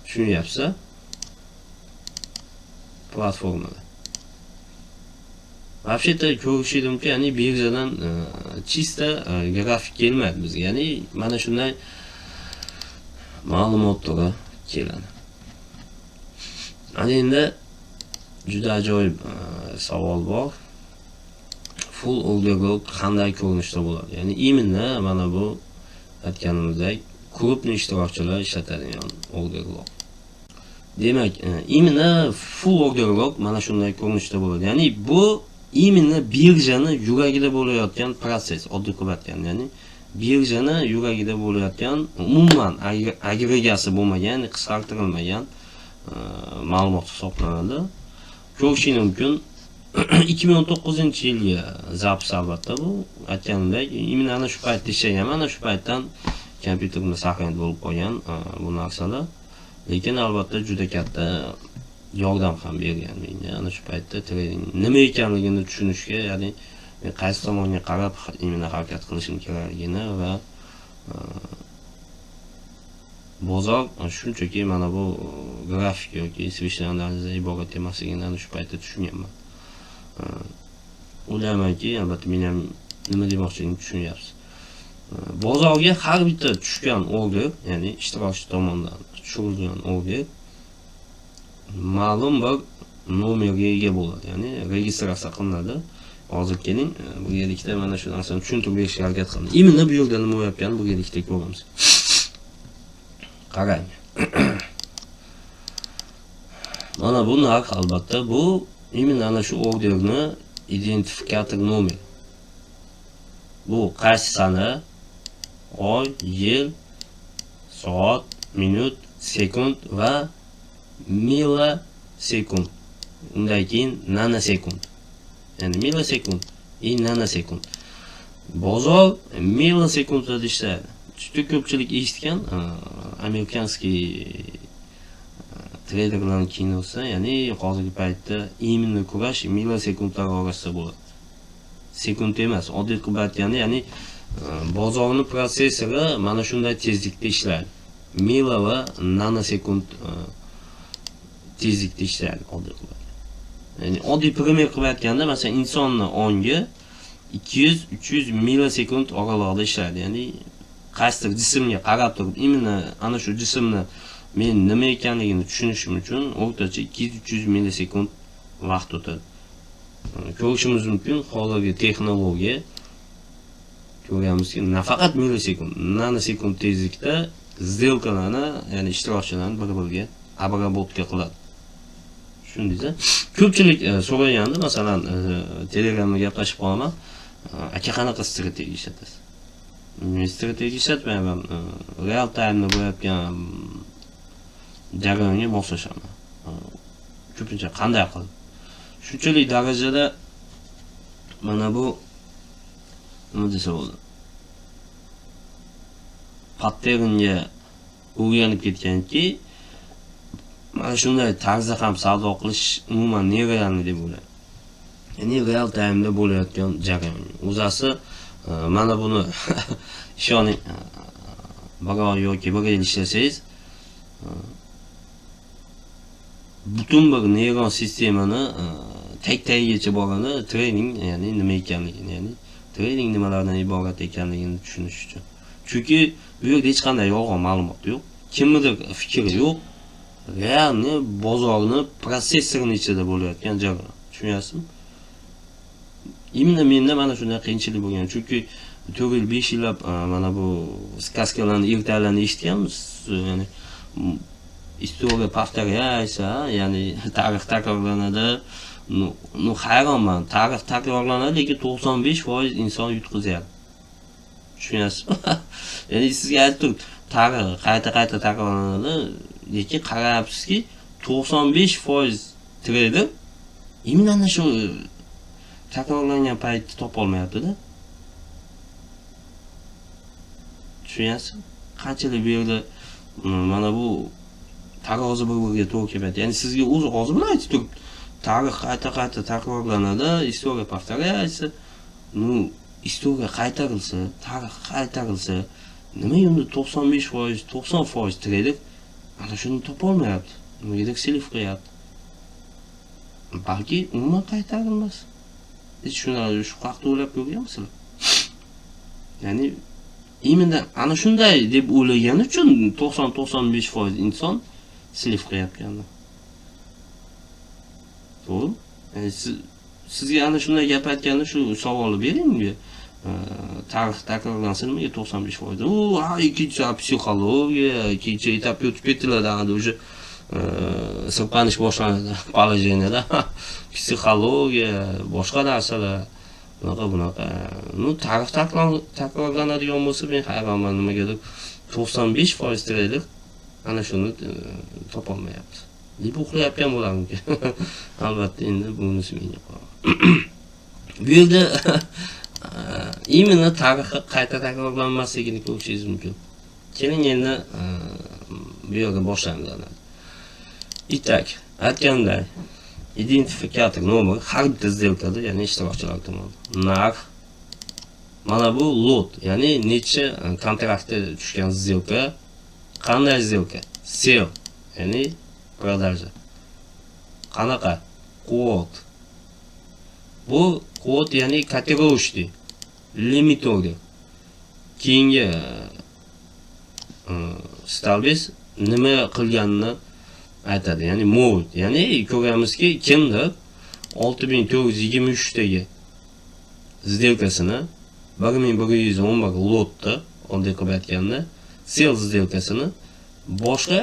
Tushunyapsiz? Platformada. Вообще-то ko'rishingiz mumkin, ya'ni birjadan чисто grafik kelmaydi bizga. Ya'ni mana shunday ma'lumot turi keladi. Ana endi juda ajoyib savol bor. Full order block qanday ko'rinishda bo'ladi? Ya'ni именно mana bu aytganimizdek крупный ishtirokchilar ishlatadigan order block. Demak, именно full order block mana shunday ko'rinishda bo'ladi. Ya'ni bu именно birjani yuragida bo'layotgan protsess, oddiy qilib aytganda, ya'ni birjani yuragida bo'layotgan, umuman agregasi bo'lmagan, ya'ni qisqartirilmagan ma'lumot hisoblanadi. Ko'rishingiz mumkin 2019-yilgi запись albatta bu aytganimdek, именно ana shu paytda ishlaganman, ana shu paytdan kompyuterimda saqlanib bo'lib qolgan bu narsalar. Lekin albatta juda katta yordam ham bergan menga ana shu paytda trading nima ekanligini tushunishga, ya'ni men qaysi tomonga qarab именно harakat qilishim kerakligini va bozor shunchaki mana bu grafik yoki свечной analizdan iborat emasligini ana shu paytda tushunganman. O'ylaymanki, albatta men ham nima demoqchiligimni tushunyapsiz. Bozorga har bitta tushgan order, ya'ni ishtirokchi tomonidan tushirilgan order ma'lum bir nomerga ega bo'ladi, ya'ni registratsiya qilinadi. Hozir keling, birgalikda mana shu narsani tushuntirib berishga harakat qilamiz. Именно bu yerda nima bo'layotganini birgalikda ko'ramiz. Qarang. Mana bu narx albatta bu именно ana shu orderni identifikator nomer. Bu qaysi sana, oy, yil, soat, minut, sekund va millisekund. Undan keyin nanosekund. Ya'ni millisekund и nanosekund. Bozor millisekundlarda ishlaydi. Juda ko'pchilik eshitgan, американский treyderlarning kinosi, ya'ni hozirgi paytda именно kurash millisekundlar orasida bo'ladi. Sekund emas, oddiy qilib aytganda, ya'ni bozorning protsessori mana shunday tezlikda ishlaydi. Milla va nanosekund tezlikda ishlaydi oddiy qilib. Ya'ni oddiy пример qilib aytganda, masalan, insonning ongi 200-300 millisekund oralig'ida ishlaydi. Ya'ni qaysidir jismga qarab turib, именно ana shu jismni men nima ekanligini tushunishim uchun o'rtacha 200-300 millisekund vaqt o'tadi. Ko'rishimiz mumkin, hozirgi texnologiya ko'ryapmizki, nafaqat millisekund, nanosekund tezlikda сделка larni, ya'ni ishtirokchilarni bir-biriga обработка qiladi. Tushundingiz? Ko'pchilik so'ragandi, masalan, Telegramda gaplashib qolaman. Aka, qanaqa strategiya ishlatasiz? Men strategiya ishlatmayman. Real time'da bo'layotgan jarayonga moslashaman. Ko'pincha qanday qilib? Shunchalik darajada mana bu nima desa bo'ladi? Patternga o'rganib ketganki, mana shunday tarzda ham savdo qilish umuman нереально deb o'ylayman. Ya'ni real time'da bo'layotgan jarayon. O'zasi mana buni ishoning, bir oy yoki bir yil ishlasangiz, Butun bir neyron sistemani tag-tagigacha borganda trading ya'ni nima ekanligini, ya'ni trading nimalardan iborat ekanligini tushunish uchun. Chunki bu yerda hech qanday yolg'on ma'lumot yo'q, kimnidir fikri yo'q. Реальный bozorni protsessorini ichida bo'layotgan jarayon. Tushunyapsizmi? Именно menda mana shunday qiyinchilik bo'lgan. Chunki 4 yil, 5 yillab mana bu сказка larni, ertaklarni eshitganmiz. Ya'ni история повторяется, ya'ni tarix takrorlanadi. Ну, hayronman. Tarix takrorlanadi, lekin 95% inson yutqizyapti. Tushunyapsizmi? Ya'ni sizga aytib turib, tarix qayta-qayta takrorlanadi, lekin qarayapsizki, 95% treyder именно ana shu takrorlangan paytni topolmayapti-da. Tushunyapsizmi? Qanchalik bu yerda mana bu tarozi bir-biriga to'g'ri kelmayapti. Ya'ni sizga o'zi hozir bilan aytib turib, tarix qayta-qayta takrorlanadi, история повторяется. Ну, история qaytarilsa, tarix qaytarilsa, nimaga unda 95%, 90% treyder ana shuni topolmayapti? Nimagadir слив qilyapti? Balki umuman qaytarilmas. Hech shuni shu haqda o'ylab ko'rganmisizlar? Ya'ni именно ana shunday deb o'ylagani uchun 90-95% inson слив qilyapgandi. To'g'rimi? Ya'ni sizga ana shunday gap aytganda shu savolni bering unga. Tarix takrorlansa nimaga 95%? U ikkinchi psixologiya, ikkinchi etapga o'tib ketiladi, endi уже sirpanish boshlanadi положение da. Psixologiya, boshqa narsalar. Bunaqa bunaqa. Ну, tarix takrorlanadigan bo'lsa, men hayronman, nimagadir 95% treyder ana shuni topolmayapti. Deb uxlayotgan bo'lar mumkin. Albatta, endi bunisi menga qoladi. Bu yerda именно tarixi qayta takrorlanmasligini ko'rishingiz mumkin. Keling, endi bu yerda boshlaymiz. Итак, aytganday, identifikator nomer har bitta сделка da, ya'ni ishtirokchilar tomonidan. Narx, mana bu lot, ya'ni necha kontraktda tushgan сделка, qanday сделка? Sell, ya'ni продажа. Qanaqa? Quvvat. Bu quvvat, ya'ni котировочный, limit order. Keyingi столбец nima qilganini aytadi, ya'ni move, ya'ni ko'ramizki, kimdir 6423 dagi сделка sini 1111 lotda, oddiy qilib aytganda, sell сделка sini boshqa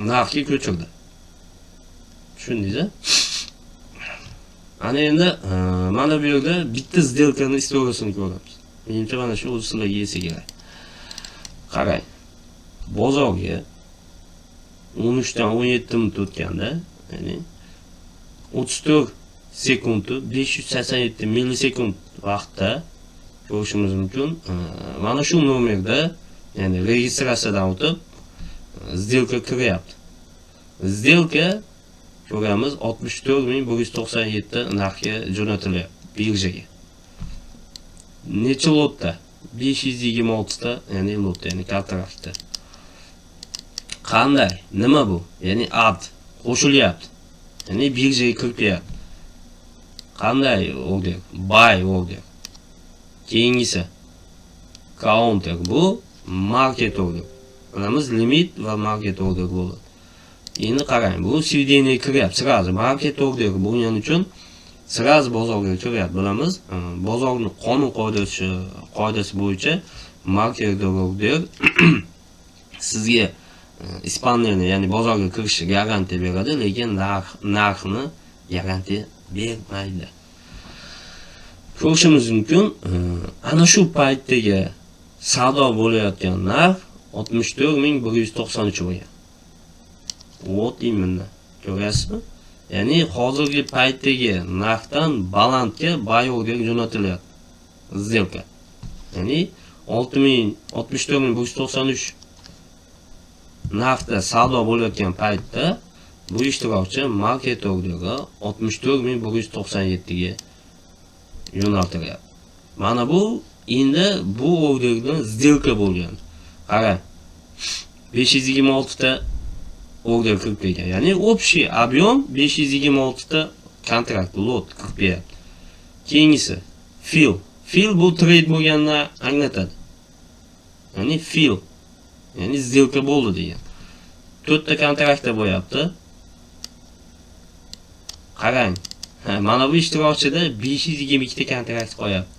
narxga ko'chirdi. Tushundingiz a? Ana endi mana bu yerda bitta сделка ni istoriyasini ko'ramiz. Menimcha, mana shu o'zi sizlarga esa kerak. Qarang, bozorga 13 dan 17 minut o'tganda, ya'ni 34 sekundi 587 millisekund vaqtda ko'rishimiz mumkin. Mana shu nomerda, ya'ni registratsiyadan o'tib сделка kiryapti. Сделка ko'ramiz, 64 197 narxga jo'natilyapti birjaga. Necha lotda? 526 ta, ya'ni lotda, ya'ni kontraktda. Qanday? Nima bu? Ya'ni add qo'shilyapti. Ya'ni birjaga kirib kelyapti. Qanday order? Buy order. Keyingisi counter, bu market order. Bilamiz, limit va market order bo'ladi. Endi qarang, bu сведение kiryapti сразу. Market order bo'lgani uchun сразу bozorga kiryapti. Bilamiz, bozorning qonun qoidasi bo'yicha market order sizga исполнение, ya'ni bozorga kirishni garantiya beradi, lekin narxni garantiya bermaydi. Ko'rishimiz mumkin, ana shu paytdagi savdo bo'layotgan narx 64 193 bo'lgan. Вот именно. Ko'ryapsizmi? Ya'ni hozirgi paytdagi narxdan balandga buy order jo'natilyapti. Сделка. Ya'ni 64 193 narxda savdo bo'layotgan paytda bu ishtirokchi market orderga 64 197 ga yo'naltiryapti. Mana bu endi bu orderdan сделка bo'lgan. Qarang. 526 ta order kirib kelgan. Ya'ni общий объем 526 ta kontrakt lot kirib kelyapti. Keyingisi fill. Fill bu trade bo'lganini anglatadi. Ya'ni fill. Ya'ni сделка bo'ldi degan. 4 ta kontraktda bo'lyapti. Qarang. Mana bu ishtirokchida 522 ta kontrakt qo'yapti.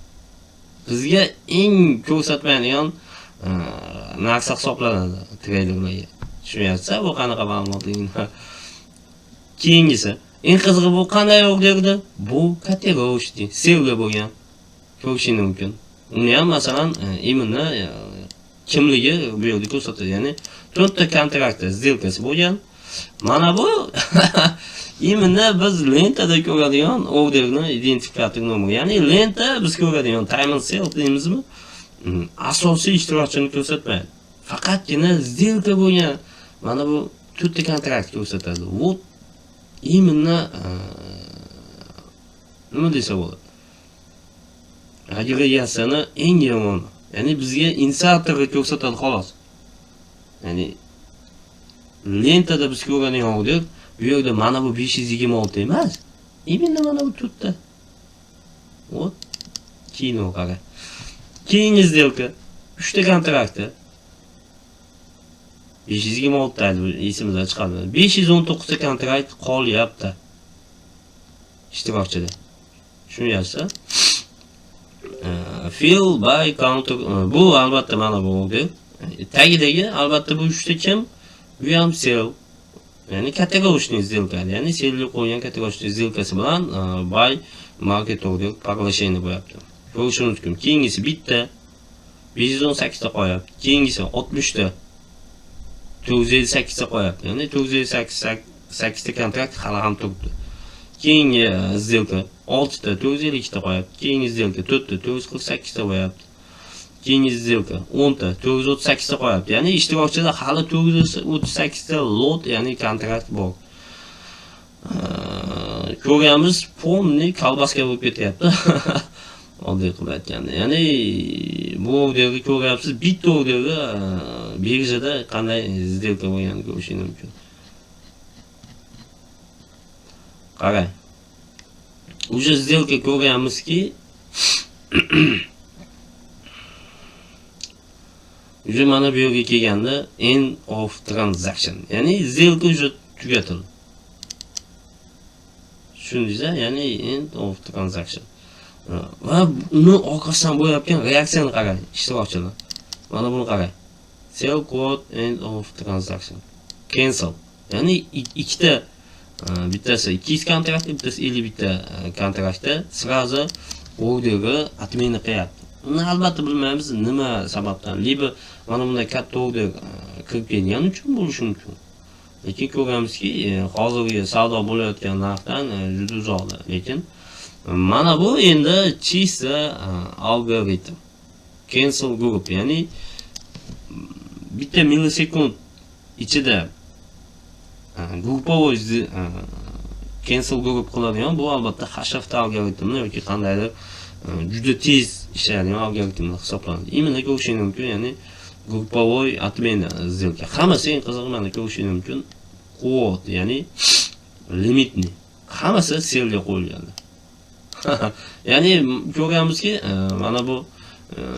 Bizga eng ko'rsatmaydigan narsa hisoblanadi treyderlarga. Tushunyapsiz bu qanaqa ma'lumotligini. Keyingisi, eng qizig'i bu qanday orderdi? Bu котировочный, sellga bo'lgan. Ko'rishingiz mumkin. Uni ham masalan, именно kimligi bu yerda ko'rsatadi. Ya'ni 4 ta kontraktda сделка si bo'lgan. Mana bu именно biz lentada ko'radigan orderni identifikator nomeri. Ya'ni lenta biz ko'radigan time and sale deymizmi? Asosiy ishtirokchini ko'rsatmaydi. Faqatgina сделка bo'lgan mana bu 4 ta kontrakt ko'rsatadi. Вот именно nima desa bo'ladi? Agregatsiyani eng yomoni. Ya'ni bizga inisiatorni ko'rsatadi xolos. Ya'ni lentada biz ko'radigan order bu yerda mana bu 526 emas. Именно mana bu 4 ta. Вот kino qara. Keyingi сделка 3 ta kontraktda 526 ta esimizdan chiqadi. 519 ta kontrakt qolyapti ishtirokchida. Tushunyapsiz? Fill by counter bu albatta mana bu order. Tagidagi albatta bu 3 ta kim? Bu ham sell. Ya'ni котировочный сделка, ya'ni sellga qo'ygan котировочный сделка si bilan buy market order поглощение bo'lyapti. Ko'rishimiz mumkin. Keyingisi bitta 518 ta qo'yapti. Keyingisi 60 ta 458 ta qo'yapti. Ya'ni 458 ta kontrakt hali ham turibdi. Keyingi сделка 6 ta 452 ta qo'yapti. Keyingi сделка 4 ta 448 ta qo'yapti. Keyingi сделка 10 ta 438 ta qo'yapti. Ya'ni ishtirokchida hali 438 ta lot, ya'ni kontrakt bor. Ko'rganmiz, полный колбаска bo'lib ketyapti. Oddiy qilib aytganda. Ya'ni bu orderni ko'ryapsiz, bitta orderni birjada qanday сделка bo'lganini ko'rishingiz mumkin. Qarang. Уже сделка ko'ryapmizki, уже mana bu yerga kelganda end of transaction, ya'ni сделка уже tugatildi. Tushundingiz, ya'ni end of transaction. Va uni orqasidan bo'layotgan reaksiyani qarang, ishtirokchilar. Mana buni qarang. Sell quote end of transaction. Cancel. Ya'ni ikkita bittasi 200 kontrakt, bittasi 51 ta kontraktda сразу orderni отмена qilyapti. Uni albatta bilmaymiz nima sababdan. Либо mana bunday katta order kirib kelgani uchun bo'lishi mumkin. Lekin ko'ramizki, hozirgi savdo bo'layotgan narxdan juda uzoqda. Lekin mana bu endi чисто algoritm. Cancel group, ya'ni bitta millisekund ichida групповой cancel group qiladigan bu albatta HFT algoritmni yoki qandaydir juda tez ishlaydigan algoritmni hisoblanadi. Именно ko'rishingiz mumkin, ya'ni групповой отмена сделка. Hammasi eng qizig'i mana ko'rishingiz mumkin. Quote, ya'ni limitni. Hammasi sellga qo'yilgan. Ya'ni ko'ramizki, mana bu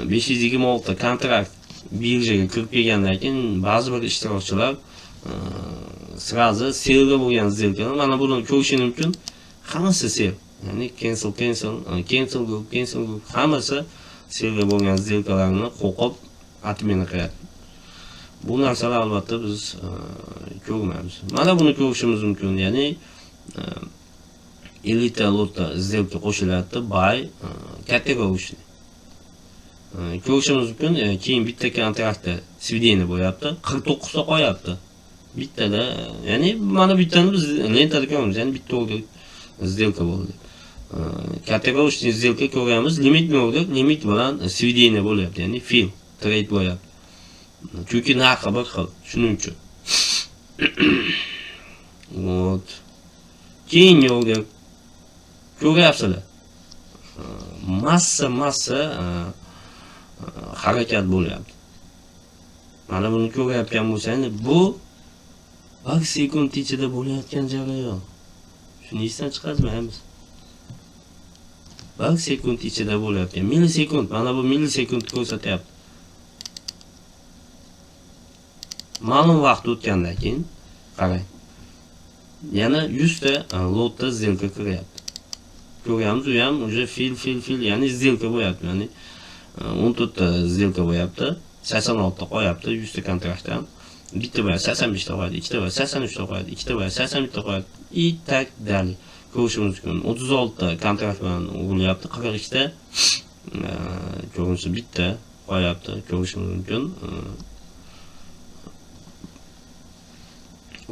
526 kontrakt birjaga kirib kelgandan keyin ba'zi bir ishtirokchilar сразу sellga bo'lgan сделка ni mana buni ko'rishingiz mumkin. Hammasi sell. Ya'ni cancel, cancel, cancel group, cancel group hammasi sellga bo'lgan сделка larni qo'qib отмена qilyapti. Bu narsalar albatta biz ko'rmaymiz. Mana buni ko'rishimiz mumkin. Ya'ni 50 ta lotda сделка qo'shilyapti, buy котировочный. Ko'rishimiz mumkin, keyin bitta kontraktda сведение bo'lyapti, 49 ta qo'yapti. Bittada, ya'ni mana bittani biz lentada ko'ramiz, ya'ni bitta order сделка bo'ldi. Котировочный сделка ko'ryapmiz, limitni order, limit bilan сведение bo'lyapti, ya'ni fill trade bo'lyapti. Chunki narxi bir xil, shuning uchun. Вот. Keyingi order ko'ryapsizlar. Massa harakat bo'lyapti. Mana buni ko'rayotgan bo'lsangiz, bu 1 sekund ichida bo'layotgan jarayon. Shuni esdan chiqarmaymiz. 1 sekund ichida bo'layotgan millisekund, mana bu millisekund ko'rsatyapti. Ma'lum vaqt o'tgandan keyin qarang. Yana 100 ta lotda сделка kiryapti. Ko'ryapmiz, u ham уже fil, ya'ni сделка bo'lyapti, ya'ni 14 ta сделка bo'lyapti, 86 ta qo'yapti 100 ta kontraktdan. Bitta bo'lyapti, 85 ta qo'yadi, ikkita bo'lyapti, 83 ta qo'yadi, ikkita bo'lyapti, 81 ta qo'yadi и так далее. Ko'rishimiz mumkin. 36 ta kontrakt bilan urilyapti, 42 ta ko'rinsa bitta qo'yapti, ko'rishimiz mumkin.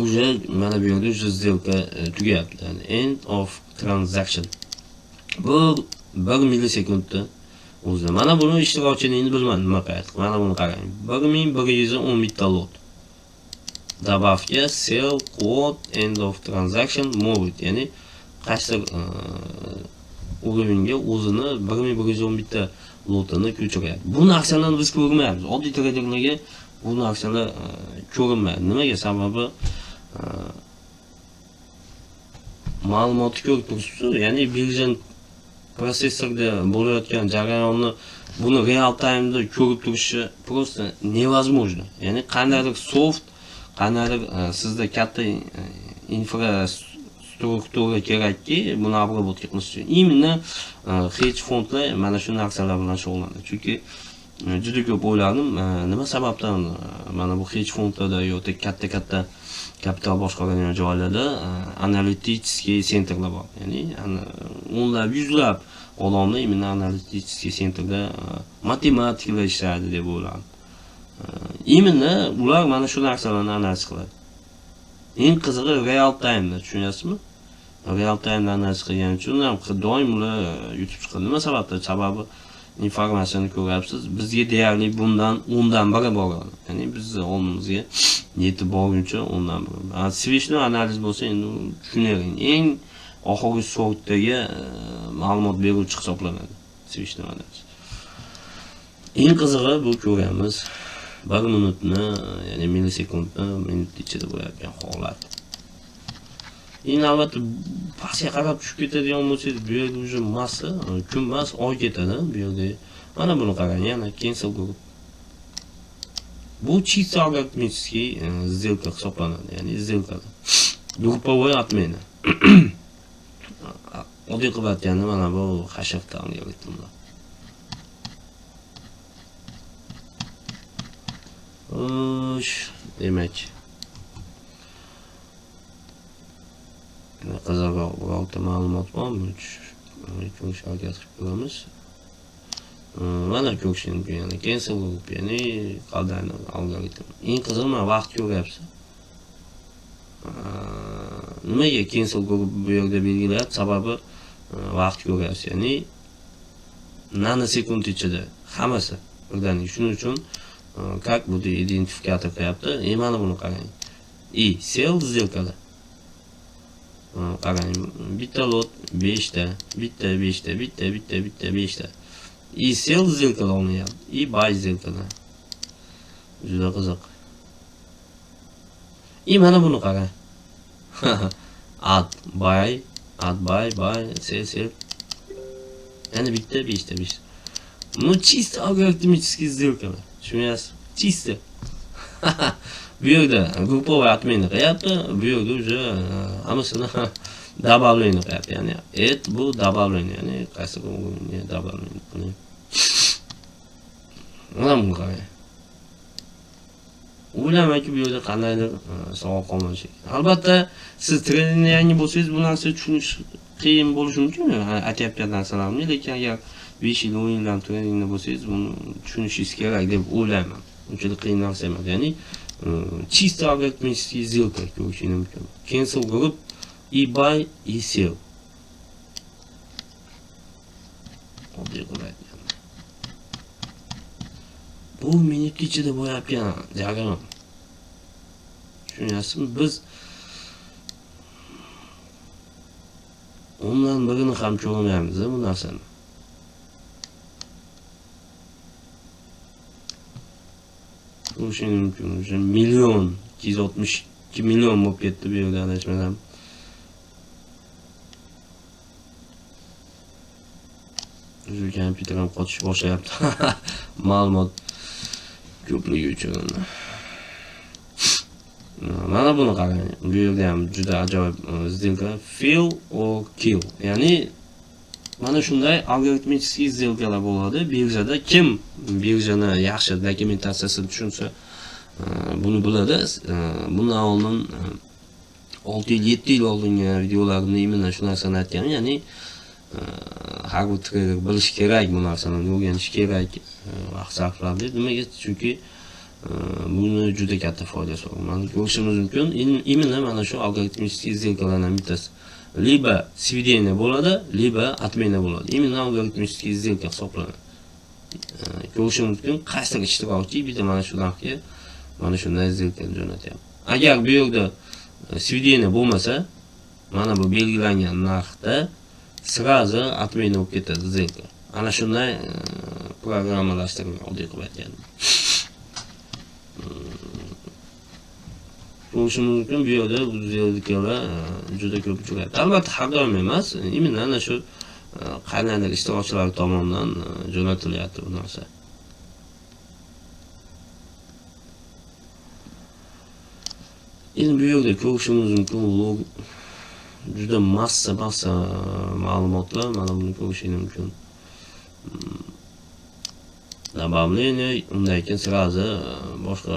Уже mana bu yerda уже сделка tugayapti. Ya'ni end of transaction. Bu 1 millisekundda o'zida. Mana buni ishtirokchining bilmadim nima qilyapti. Mana buni qarang. 1111 ta lot. Добавка, sell, quote, end of transaction, move it. Ya'ni qaysi уровеньga o'zini 1111 ta lotini ko'chiryapti. Bu narsalarni biz ko'rmaymiz. Oddiy traderlarga bu narsalar ko'rinmaydi. Nimaga? Sababi ma'lumotni ko'rib turibsiz, ya'ni birjan prosessorda bo'layotgan jarayonni buni real time'da ko'rib turishi просто невозможно. Ya'ni qandaydir soft, qandaydir sizda katta infrastruktura kerakki, buni обработка qilish uchun. Именно hedge fondlar mana shu narsalar bilan shug'ullanadi. Chunki juda ko'p o'yladim, nima sababdan mana bu hedge fondlarda yoki katta-katta kapital boshqaradigan joylarda analitический sentrlar bor. Ya'ni o'nlab, yuzlab odamlar именно analitический sentrda matematiklar ishlaydi deb o'yladim. Именно ular mana shu narsalarni analiz qiladi. Eng qizig'i real time'da, tushunyapsizmi? Real time'da analiz qilgani uchun ham doim ular yutib chiqadi. Nima sababdan? Sababi informatsiyani ko'ryapsiz. Bizga deyarli bundan 10dan biri boradi. Ya'ni bizni oldimizga yetib borguncha 10dan biri. Свечной analiz bo'lsa endi tushunavering. Eng oxirgi sortdagi ma'lumot beruvchi hisoblanadi свечной analiz. Eng qizig'i bu ko'ramiz. 1 minutni, ya'ni millisekundni minut ichida bo'layotgan holat. Endi albatta pastga qarab tushib ketadigan bo'lsangiz, bu yerda уже massa, kun emas, oy ketadi bu yerda. Mana buni qarang, yana cancel group. Bu чисто алгоритмический сделка hisoblanadi, ya'ni сделка. Групповой отмена. Oddiy qilib aytganda mana bu hashaft algoritmlar. Xo'sh, demak qiziqroq birorta ma'lumot bormi? Ko'rish harakat qilib ko'ramiz. Mana ko'rish mumkin, ya'ni cancel group, ya'ni qanday algoritm. Eng qizig'i mana vaqt ko'ryapsiz. Nimaga cancel group bu yerda belgilayapti? Sababi vaqt ko'ryapsiz, ya'ni nanosekund ichida hammasi birdaniga. Shuning uchun как bu identifikator qilyapti. Mana buni qarang. I sell сделкада. Qarang, bitta lot 5 ta, bitta 5 ta, bitta bitta bitta 5 ta. I sell сделкада olinyapti, i buy сделкада. Juda qiziq. I mana buni qarang. Add buy, add buy, buy, sell, sell. Ya'ni bitta 5 ta 5. Ну чисто алгоритмический сделкаlar. Tushunyapsiz? Чисто. Bu yerda групповой отмена qilyapti, bu yerda уже hammasini добавление qilyapti. Ya'ni add bu добавление, ya'ni qaysi bu добавление qilyapti. Mana buni qarang. O'ylamayki bu yerda qandaydir savol qolmashi. Albatta, siz trendni yangi bo'lsangiz bu narsani tushunish qiyin bo'lishi mumkin, aytayotgan narsalarimni, lekin agar 5 yil, 10 yildan trendingda bo'lsangiz, buni tushunishingiz kerak deb o'ylayman. Unchalik qiyin narsa emas. Ya'ni чисто алгоритмический сделка ko'rishingiz mumkin. Cancel group и buy и sell. Oddiy qilib aytganda. Bu minut ichida bo'layotgan jarayon. Tushunyapsizmi? Biz o'ndan birini ham ko'rmaymiz bu narsani. Ko'rishingiz mumkin. O'sha 1 262 2 million bo'lib ketdi bu yerda adashmasam. Shu kompyuter ham qotish boshlayapti. Ma'lumot ko'pligi uchun. Mana buni qarang. Bu yerda ham juda ajoyib сделка fill or kill. Ya'ni mana shunday algoritmik сделка lar bo'ladi. Birjada kim birjani yaxshi dokumentatsiyasini tushunsa, buni biladi. Bundan oldin 6 yil, 7 yil oldingi videolarimda именно shu narsani aytganman. Ya'ni har bir trader bilish kerak bu narsani, o'rganish kerak, vaqt sarflab deb. Nimaga? Chunki buni juda katta foydasi bor. Mana ko'rishimiz mumkin. Именно mana shu algoritmik сделка lardan bittasi. Либо сведение bo'ladi, либо отмена bo'ladi. Именно algoritmik сделка hisoblanadi. Ko'rishimiz mumkin, qaysidir ishtirokchi bitta mana shu narxga mana shunday сделка jo'natyapti. Agar bu yerda сведение bo'lmasa, mana bu belgilangan narxda сразу отмена bo'lib ketadi сделка. Ana shunday programmalashtirilgan, oddiy qilib aytganda. Ko'rishimiz mumkin, bu yerda bu сделка lar juda ko'p uchraydi. Albatta har doim emas, именно ana shu qandaydir ishtirokchilar tomonidan jo'natilyapti bu narsa. Endi bu yerda ko'rishimiz mumkin, log juda massa ma'lumotlar, mana buni ko'rishingiz mumkin. Добавление, undan keyin сразу boshqa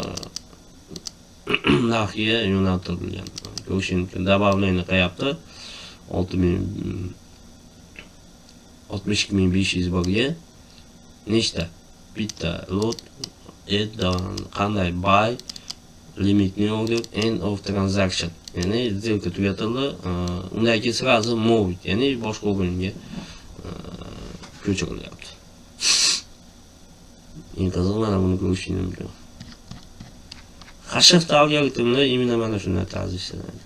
narxga yo'naltirilgan. Ko'rishingiz mumkin. Добавление qilyapti. 62500 birga nechta? Bitta lot add qanday buy limitni order end of transaction. Ya'ni сделка tugatildi. Undan keyin сразу move, ya'ni boshqa o'ringa ko'chirilyapti. Eng qizig'i mana buni ko'rishingiz mumkin. Hashift algoritmlar именно mana shunday tarzda ishlanadi.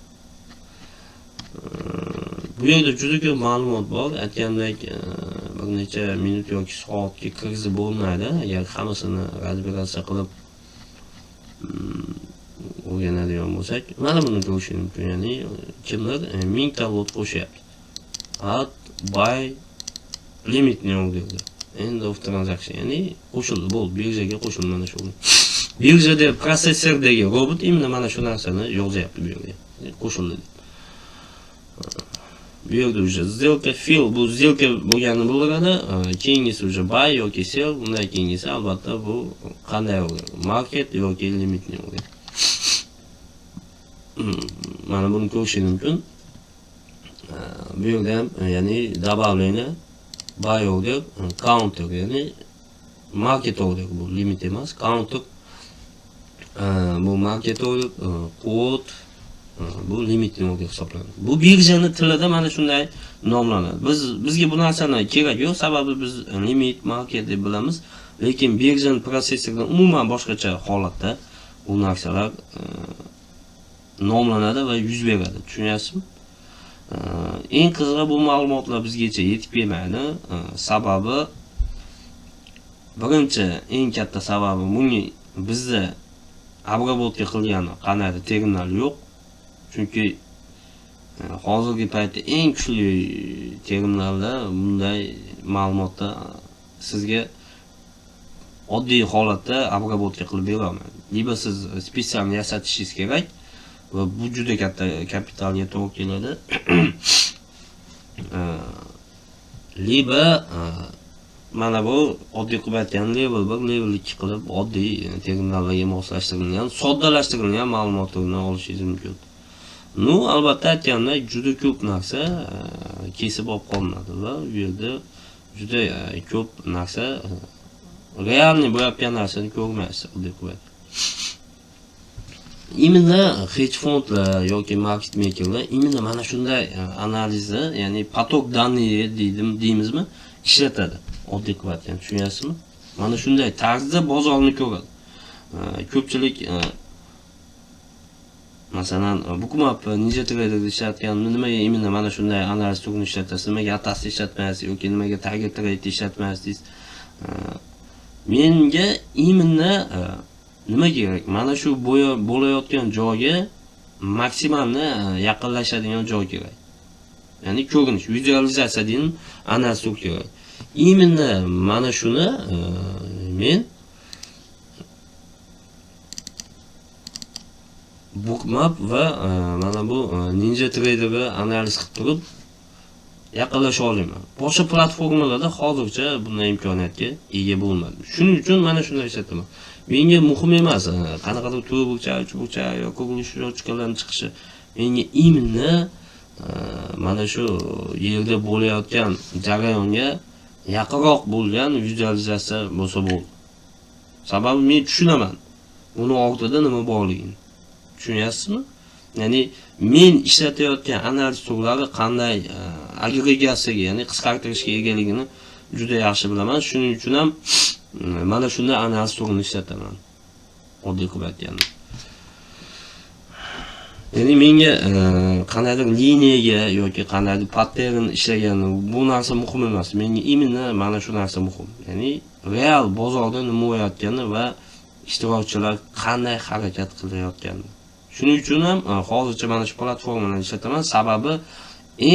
Bu yerda juda ko'p ma'lumot bor. Aytgandek, bir necha minut yoki soatga kirgizib bo'lmaydi. Agar hammasini разбираться qilib o'rganadigan bo'lsak, mana buni ko'rishingiz mumkin. Ya'ni kimdir 1000 ta lot qo'shyapti. Add buy limitni orderda. End of transaction, ya'ni qo'shildi, bo'ldi, birjaga qo'shildi mana shu. Birjada prosessordagi robot именно mana shu narsani yozyapti bu yerga. Qo'shildi deb. Bu yerda уже сделка fill, bu сделка bo'lganini bildiradi. Keyingisi уже buy yoki sell, undan keyingisi albatta bu qanday order? Market yoki limitni order. Mana buni ko'rishingiz mumkin. Bu yerda ham, ya'ni добавление buy order, counter, ya'ni market order, bu limit emas, counter, bu market order, quote, bu limitni order hisoblanadi. Bu birjani tilida mana shunday nomlanadi. Bizga bu narsani kerak yo'q, sababi biz limit, market deb bilamiz, lekin birjani prosessoridan umuman boshqacha holatda bu narsalar nomlanadi va yuz beradi. Tushunyapsizmi? Eng qizig'i bu ma'lumotlar bizgacha yetib kelmaydi. Sababi birinchi, eng katta sababi bunga bizda обработка qilgani qandaydir terminal yo'q. Chunki hozirgi paytda eng kuchli terminalda bunday ma'lumotni sizga oddiy holatda обработка qilib bera olmaydi. Либо siz spetsial yasatishingiz kerak va bu juda katta kapitalga to'g'ri keladi. Либо mana bu oddiy qilib aytgan level 1, level 2 qilib oddiy terminallarga moslashtirilgan, soddalashtirilgan ma'lumotlarni olishingiz mumkin. Ну, albatta aytgandek, juda ko'p narsa kesib olib qolinadi va bu yerda juda ko'p narsa realniy bo'layotgan narsani ko'rmaysiz, oddiy qilib aytganda. Именно hedge fondlar yoki market makerlar именно mana shunday analizni, ya'ni поток данные deymizmi, ishlatadi. Oddiy qilib aytganda, tushunyapsizmi? Mana shunday tarzda bozorni ko'radi. Ko'pchilik masalan, Bookmap NinjaTraderda ishlatganimda nimaga именно mana shunday analiz turini ishlatasiz, nimaga Atasni ishlatmaysiz yoki nimaga Tiger Trade ishlatmaysiz deysiz. Menga именно nima kerak? Mana shu bo'layotgan joyga Maksimalni yaqinlashadigan joy kerak. Ya'ni ko'rinish, vizualizatsiya degan analiz kerak. Именно mana shuni men Bookmap va mana bu Ninja Traderga analiz qilib turib yaqinlasha olaman. Boshqa platformalarda hozircha bunday imkoniyatga ega bo'lmadim. Shuning uchun mana shuni ishlataman. Menga muhim emas, qanaqadir to'rtburchak, uchburchak yoki qo'shuvchilarning chiqishi. Menga именно mana shu yerda bo'layotgan jarayonga yaqinroq bo'lgan vizualizatsiya bo'lsa bo'ldi. Sababi men tushunaman buni ortida nima borligini. Tushunyapsizmi? Ya'ni men ishlatayotgan analiz turlari qanday agregatsiyaga, ya'ni qisqartirishga egaligini juda yaxshi bilaman. Shuning uchun ham mana shunday analiz turini ishlataman. Oddiy qilib aytganda. Ya'ni menga qandaydir liniyaga yoki qandaydir pattern ishlagani bu narsa muhim emas. Menga именно mana shu narsa muhim. Ya'ni real bozorda nima bo'layotgani va ishtirokchilar qanday harakat qilayotgani. Shuning uchun ham hozircha mana shu platformalarni ishlataman. Sababi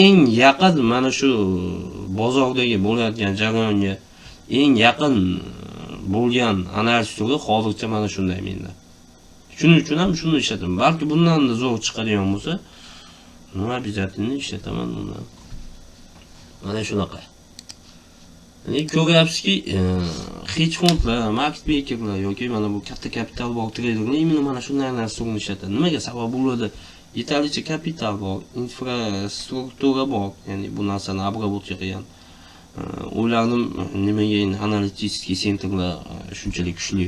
eng yaqin mana shu bozordagi bo'layotgan jarayonga eng yaqin bo'lgan analiz turi hozircha mana shunday menda. Shuning uchun ham shuni ishlataman. Balki bundan da zo'r chiqadigan bo'lsa, nima обязательно ishlataman bundan. Mana shunaqa. Ya'ni ko'ryapsizki, hedge fondlar, market makerlar yoki mana bu katta kapital bor treyderlar именно mana shunday narsa ishlatadi. Nimaga? Sababi ularda yetarlicha kapital bor, infrastruktura bor, ya'ni bu narsani обработка qilgan. Ularning nimaga endi analitический sentrlar shunchalik kuchli.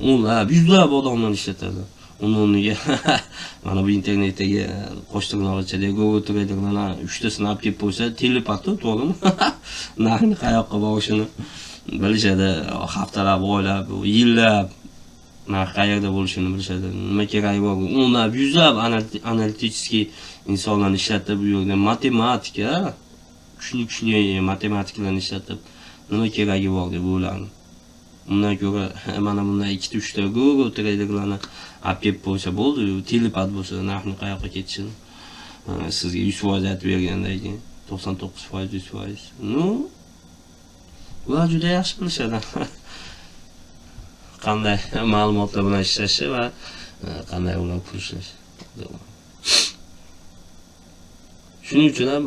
O'nlab, yuzlab odamlar ishlatadi. Uni o'rniga mana bu internetdagi qo'sh tirnoq ichidagi Google Traderlarni uchtasini olib kelib qo'ysa, telepati, to'g'rimi? Narxni qayoqqa borishini bilishadi, haftalab, oylab, yillab narx qayerda bo'lishini bilishadi. Nima keragi bor? O'nlab, yuzlab analitический insonlarni ishlatib, bu yerda matematika, kuchli-kuchli matematiklarni ishlatib, nima keragi bor deb o'ylardim. Undan ko'ra mana bunday ikkita uchta Google Traderlarni olib kelib qo'ysa bo'ldi, telepat bo'lsa narxni qayoqqa ketishini sizga 100% aytib bergandan keyin 99% 100%. Ну, ular juda yaxshi bilishadi. Qanday ma'lumotlar bilan ishlashi va qanday ular pul ishlashi. Shuning uchun ham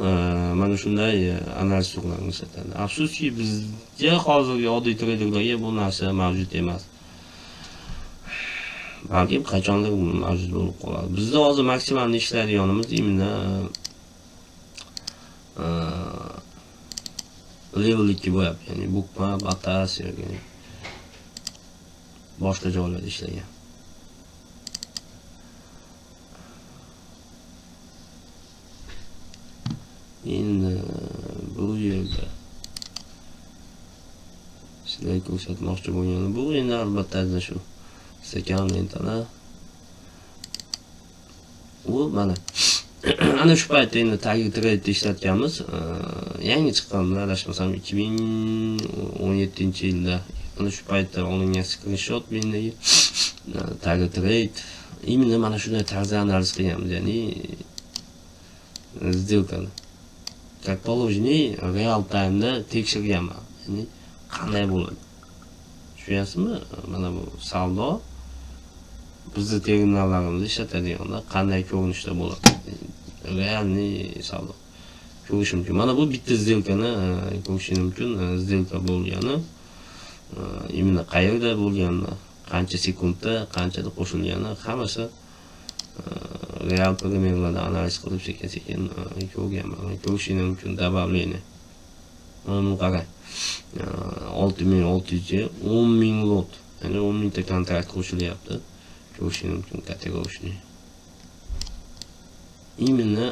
mana shunday analiz turlarini ishlatadi. Afsuski, bizga hozirgi oddiy treyderlarga bu narsa mavjud emas. Balki qachondir mavjud bo'lib qoladi. Bizda hozir maksimal ishlaydiganimiz именно level 2 bo'lyapti, ya'ni Bookmap, Atas yoki boshqa joylarda ishlagan. Endi bu yerda sizlarga ko'rsatmoqchi bo'lganim bu endi albatta shu stakan lentalar. U mana ana shu paytda endi Tiger Trade ishlatganmiz. Yangi chiqqan, adashmasam 2017-yilda ana shu paytda olingan screenshot mendagi Tiger Trade именно mana shunday tarzda analiz qilganmiz, ya'ni сделкani как положено real time'da tekshirganman. Ya'ni qanday bo'ladi? Tushunyapsizmi? Mana bu savdo bizni terminallarimizda ishlatadiganda qanday ko'rinishda bo'ladi? Realniy savdo ko'rish mumkin. Mana bu bitta сделкani ko'rish mumkin. Сделка bo'lgani, именно qayerda bo'lgani, qancha sekundda, qanchada qo'shilgani hammasi real primerlarda analiz qilib sekin-sekin ko'rganman. Ko'rishingiz mumkin добавление. Mana buni qarang. 6600 ga 10000 lot, ya'ni 10000 ta kontrakt qo'shilyapti. Ko'rishingiz mumkin kategoriyani. Именно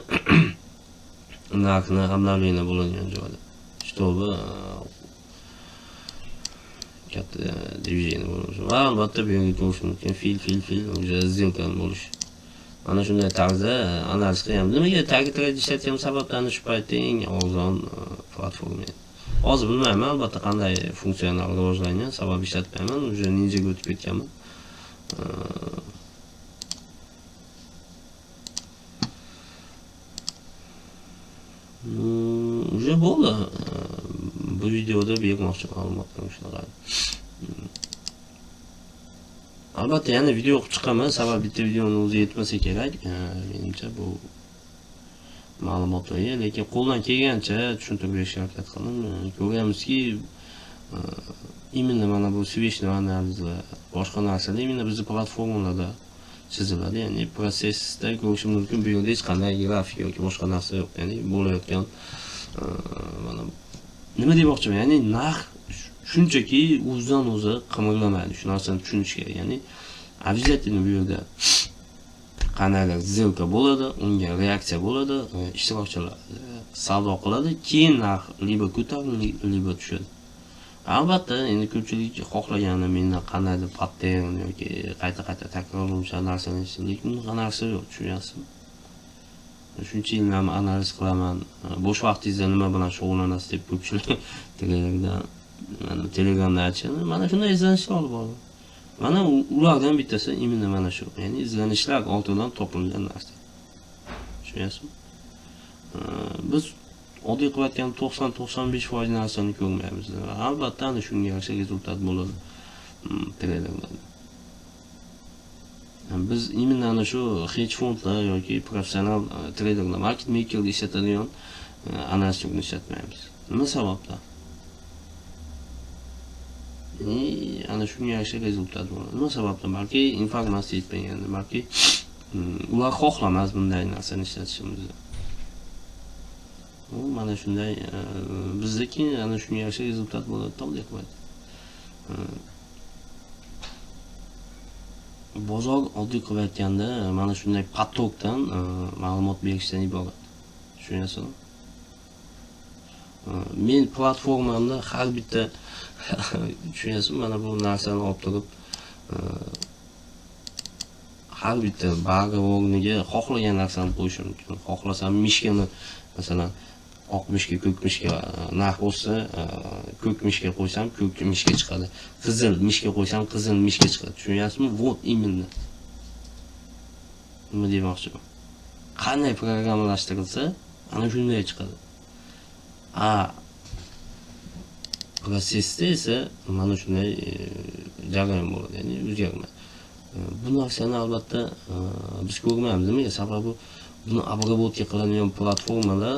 narxni обновление bo'ladigan joyda. Чтобы katta движение bo'lishi. Va albatta bu yerga ko'rish mumkin fil уже сделка bo'lishi. Mana shunday tarzda analiz qilyapmiz. Nimaga Tiger Trade ishlatgan sababdan shu paytda eng arzon platforma edi. Hozir bilmayman albatta qanday funksional rivojlangan, sabab ishlatmayman, уже Ninjaga o'tib ketganman. Уже bo'ldi. Bu videoda bermoqchi ma'lumotlar shunaqa. Albatta yana video qilib chiqaman, sabab bitta videoni o'zi yetmasa kerak. Menimcha bu ma'lumotlarga, lekin qo'ldan kelgancha tushuntirib berishga harakat qildim. Ko'ryapmizki, именно mana bu свечный analizlar, boshqa narsalar именно bizni platformalarda chiziladi. Ya'ni prosesda ko'rishim mumkin, bu yerda hech qanday grafik yoki boshqa narsa yo'q. Ya'ni bo'layotgan mana nima demoqchiman, ya'ni narx shunchaki o'zidan o'zi qimirlamaydi. Shu narsani tushunish kerak. Ya'ni обязательно bu yerda qandaydir сделка bo'ladi, unga reaksiya bo'ladi, ishtirokchilar savdo qiladi, keyin narx либо ko'tariladi, либо tushadi. Albatta, endi ko'pchilik xohlagani mendan qandaydir pattern yoki qayta-qayta takrorlanuvchi narsani, lekin bunaqa narsa yo'q, tushunyapsizmi? Shuncha yildan analiz qilaman. Bo'sh vaqtingizda nima bilan shug'ullanasiz deb ko'pchilik Telegramda, Telegramda aytishadi. Mana shunday izlanishlar olib bordim. Mana ulardan bittasi именно mana shu. Ya'ni izlanishlar ortidan topilgan narsa. Tushunyapsizmi? Biz oddiy qilib aytganda 90-95% narsani ko'rmaymiz. Albatta ana shunga yarasha rezultat bo'ladi treyderlarda. Biz именно ana shu hedge fondlar yoki professional treyderlar, market makerlar ishlatadigan analizni ishlatmaymiz. Nima sababdan? Ana shunga yarasha rezultat bo'ladi. Nima sababdan? Balki informatsiya yetmagandir, balki ular xohlamas bunday narsani ishlatishimizni. U mana shunday bizniki ana shunga yarasha rezultat bo'ladi, oddiy qilib. Bozor oddiy qilib aytganda mana shunday potokdan ma'lumot berishdan iborat. Tushunyapsizmi? Men platformamda har bitta tushunyapsizmi, mana bu narsani olib turib har bitta bag'i o'rniga xohlagan narsani qo'yishim mumkin. Xohlasam mishkani, masalan, oq mishka, ko'k mishka narx bo'lsa, ko'k mishka qo'ysam, ko'k mishka chiqadi. Qizil mishka qo'ysam, qizil mishka chiqadi. Tushunyapsizmi? Вот именно. Nima demoqchiman? Qanday programmalashtirilsa, ana shunday chiqadi. A prosesda esa mana shunday jarayon bo'ladi, ya'ni o'zgarmaydi. Bu narsani albatta biz ko'rmaymiz. Nimaga? Sababi buni обработка qilinadigan platformalar,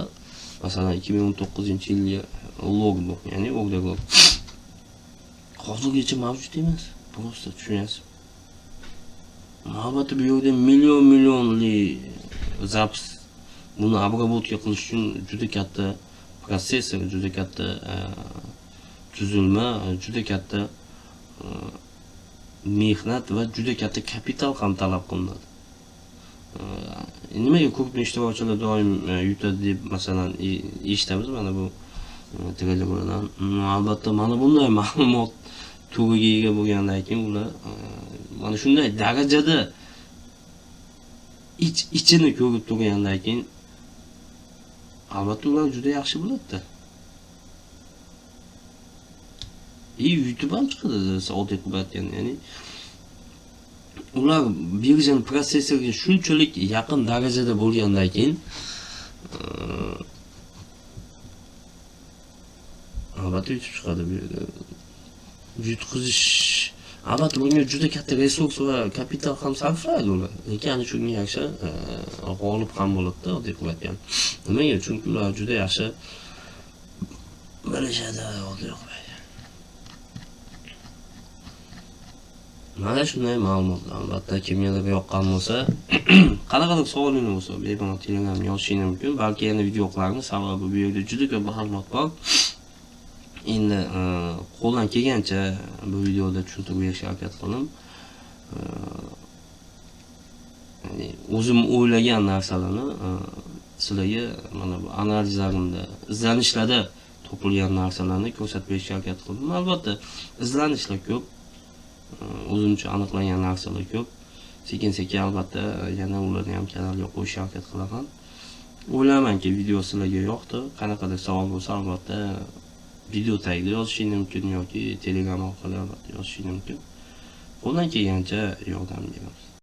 masalan, 2019-yilgi log bu, ya'ni order log hozirgacha mavjud emas. Просто tushunyapsiz. Albatta bu yerda million millionli запись, buni обработка qilish uchun juda katta protsessor, juda katta tuzilma, juda katta mehnat va juda katta kapital ham talab qilinadi. Nimaga ko'p ishtirokchilar doim yutadi deb masalan eshitamiz mana bu treyderlardan. Albatta mana bunday ma'lumot turiga ega bo'lgandan keyin ular mana shunday darajada ichini ko'rib turgandan keyin albatta ular juda yaxshi biladi-da. YouTube ham chiqadi oddiy qilib aytganda, ya'ni ular birjani protsessoriga shunchalik yaqin darajada bo'lgandan keyin albatta yutib chiqadi bu yerda. Yutqizish albatta bunga juda katta resurs va kapital ham sarflaydi ular. Lekin ana shunga yarasha g'olib ham bo'ladi-da, oddiy qilib aytganda. Nimaga? Chunki ular juda yaxshi bilishadi, oddiy qilib. Mana shunday ma'lumotlar. Albatta kimgadir yoqqan bo'lsa, qanaqadir savolingiz bo'lsa, bemalol Telegramga yozishingiz mumkin. Balki yana video qilarmiz, sababi bu yerda juda ko'p ma'lumot bor. Endi qo'ldan kelgancha bu videoda tushuntirib berishga harakat qildim. Ya'ni o'zim o'ylagan narsalarni sizlarga mana bu analizlarimda, izlanishlarda topilgan narsalarni ko'rsatib berishga harakat qildim. Albatta izlanishlar ko'p, o'zimcha aniqlangan narsalar ko'p. Sekin-sekin albatta yana ularni ham kanalga qo'yishga harakat qilaman. O'ylaymanki video sizlarga yoqdi. Qanaqadir savol bo'lsa albatta video tagida yozishingiz mumkin yoki Telegram orqali albatta yozishingiz mumkin. Qo'ldan kelgancha yordam beramiz.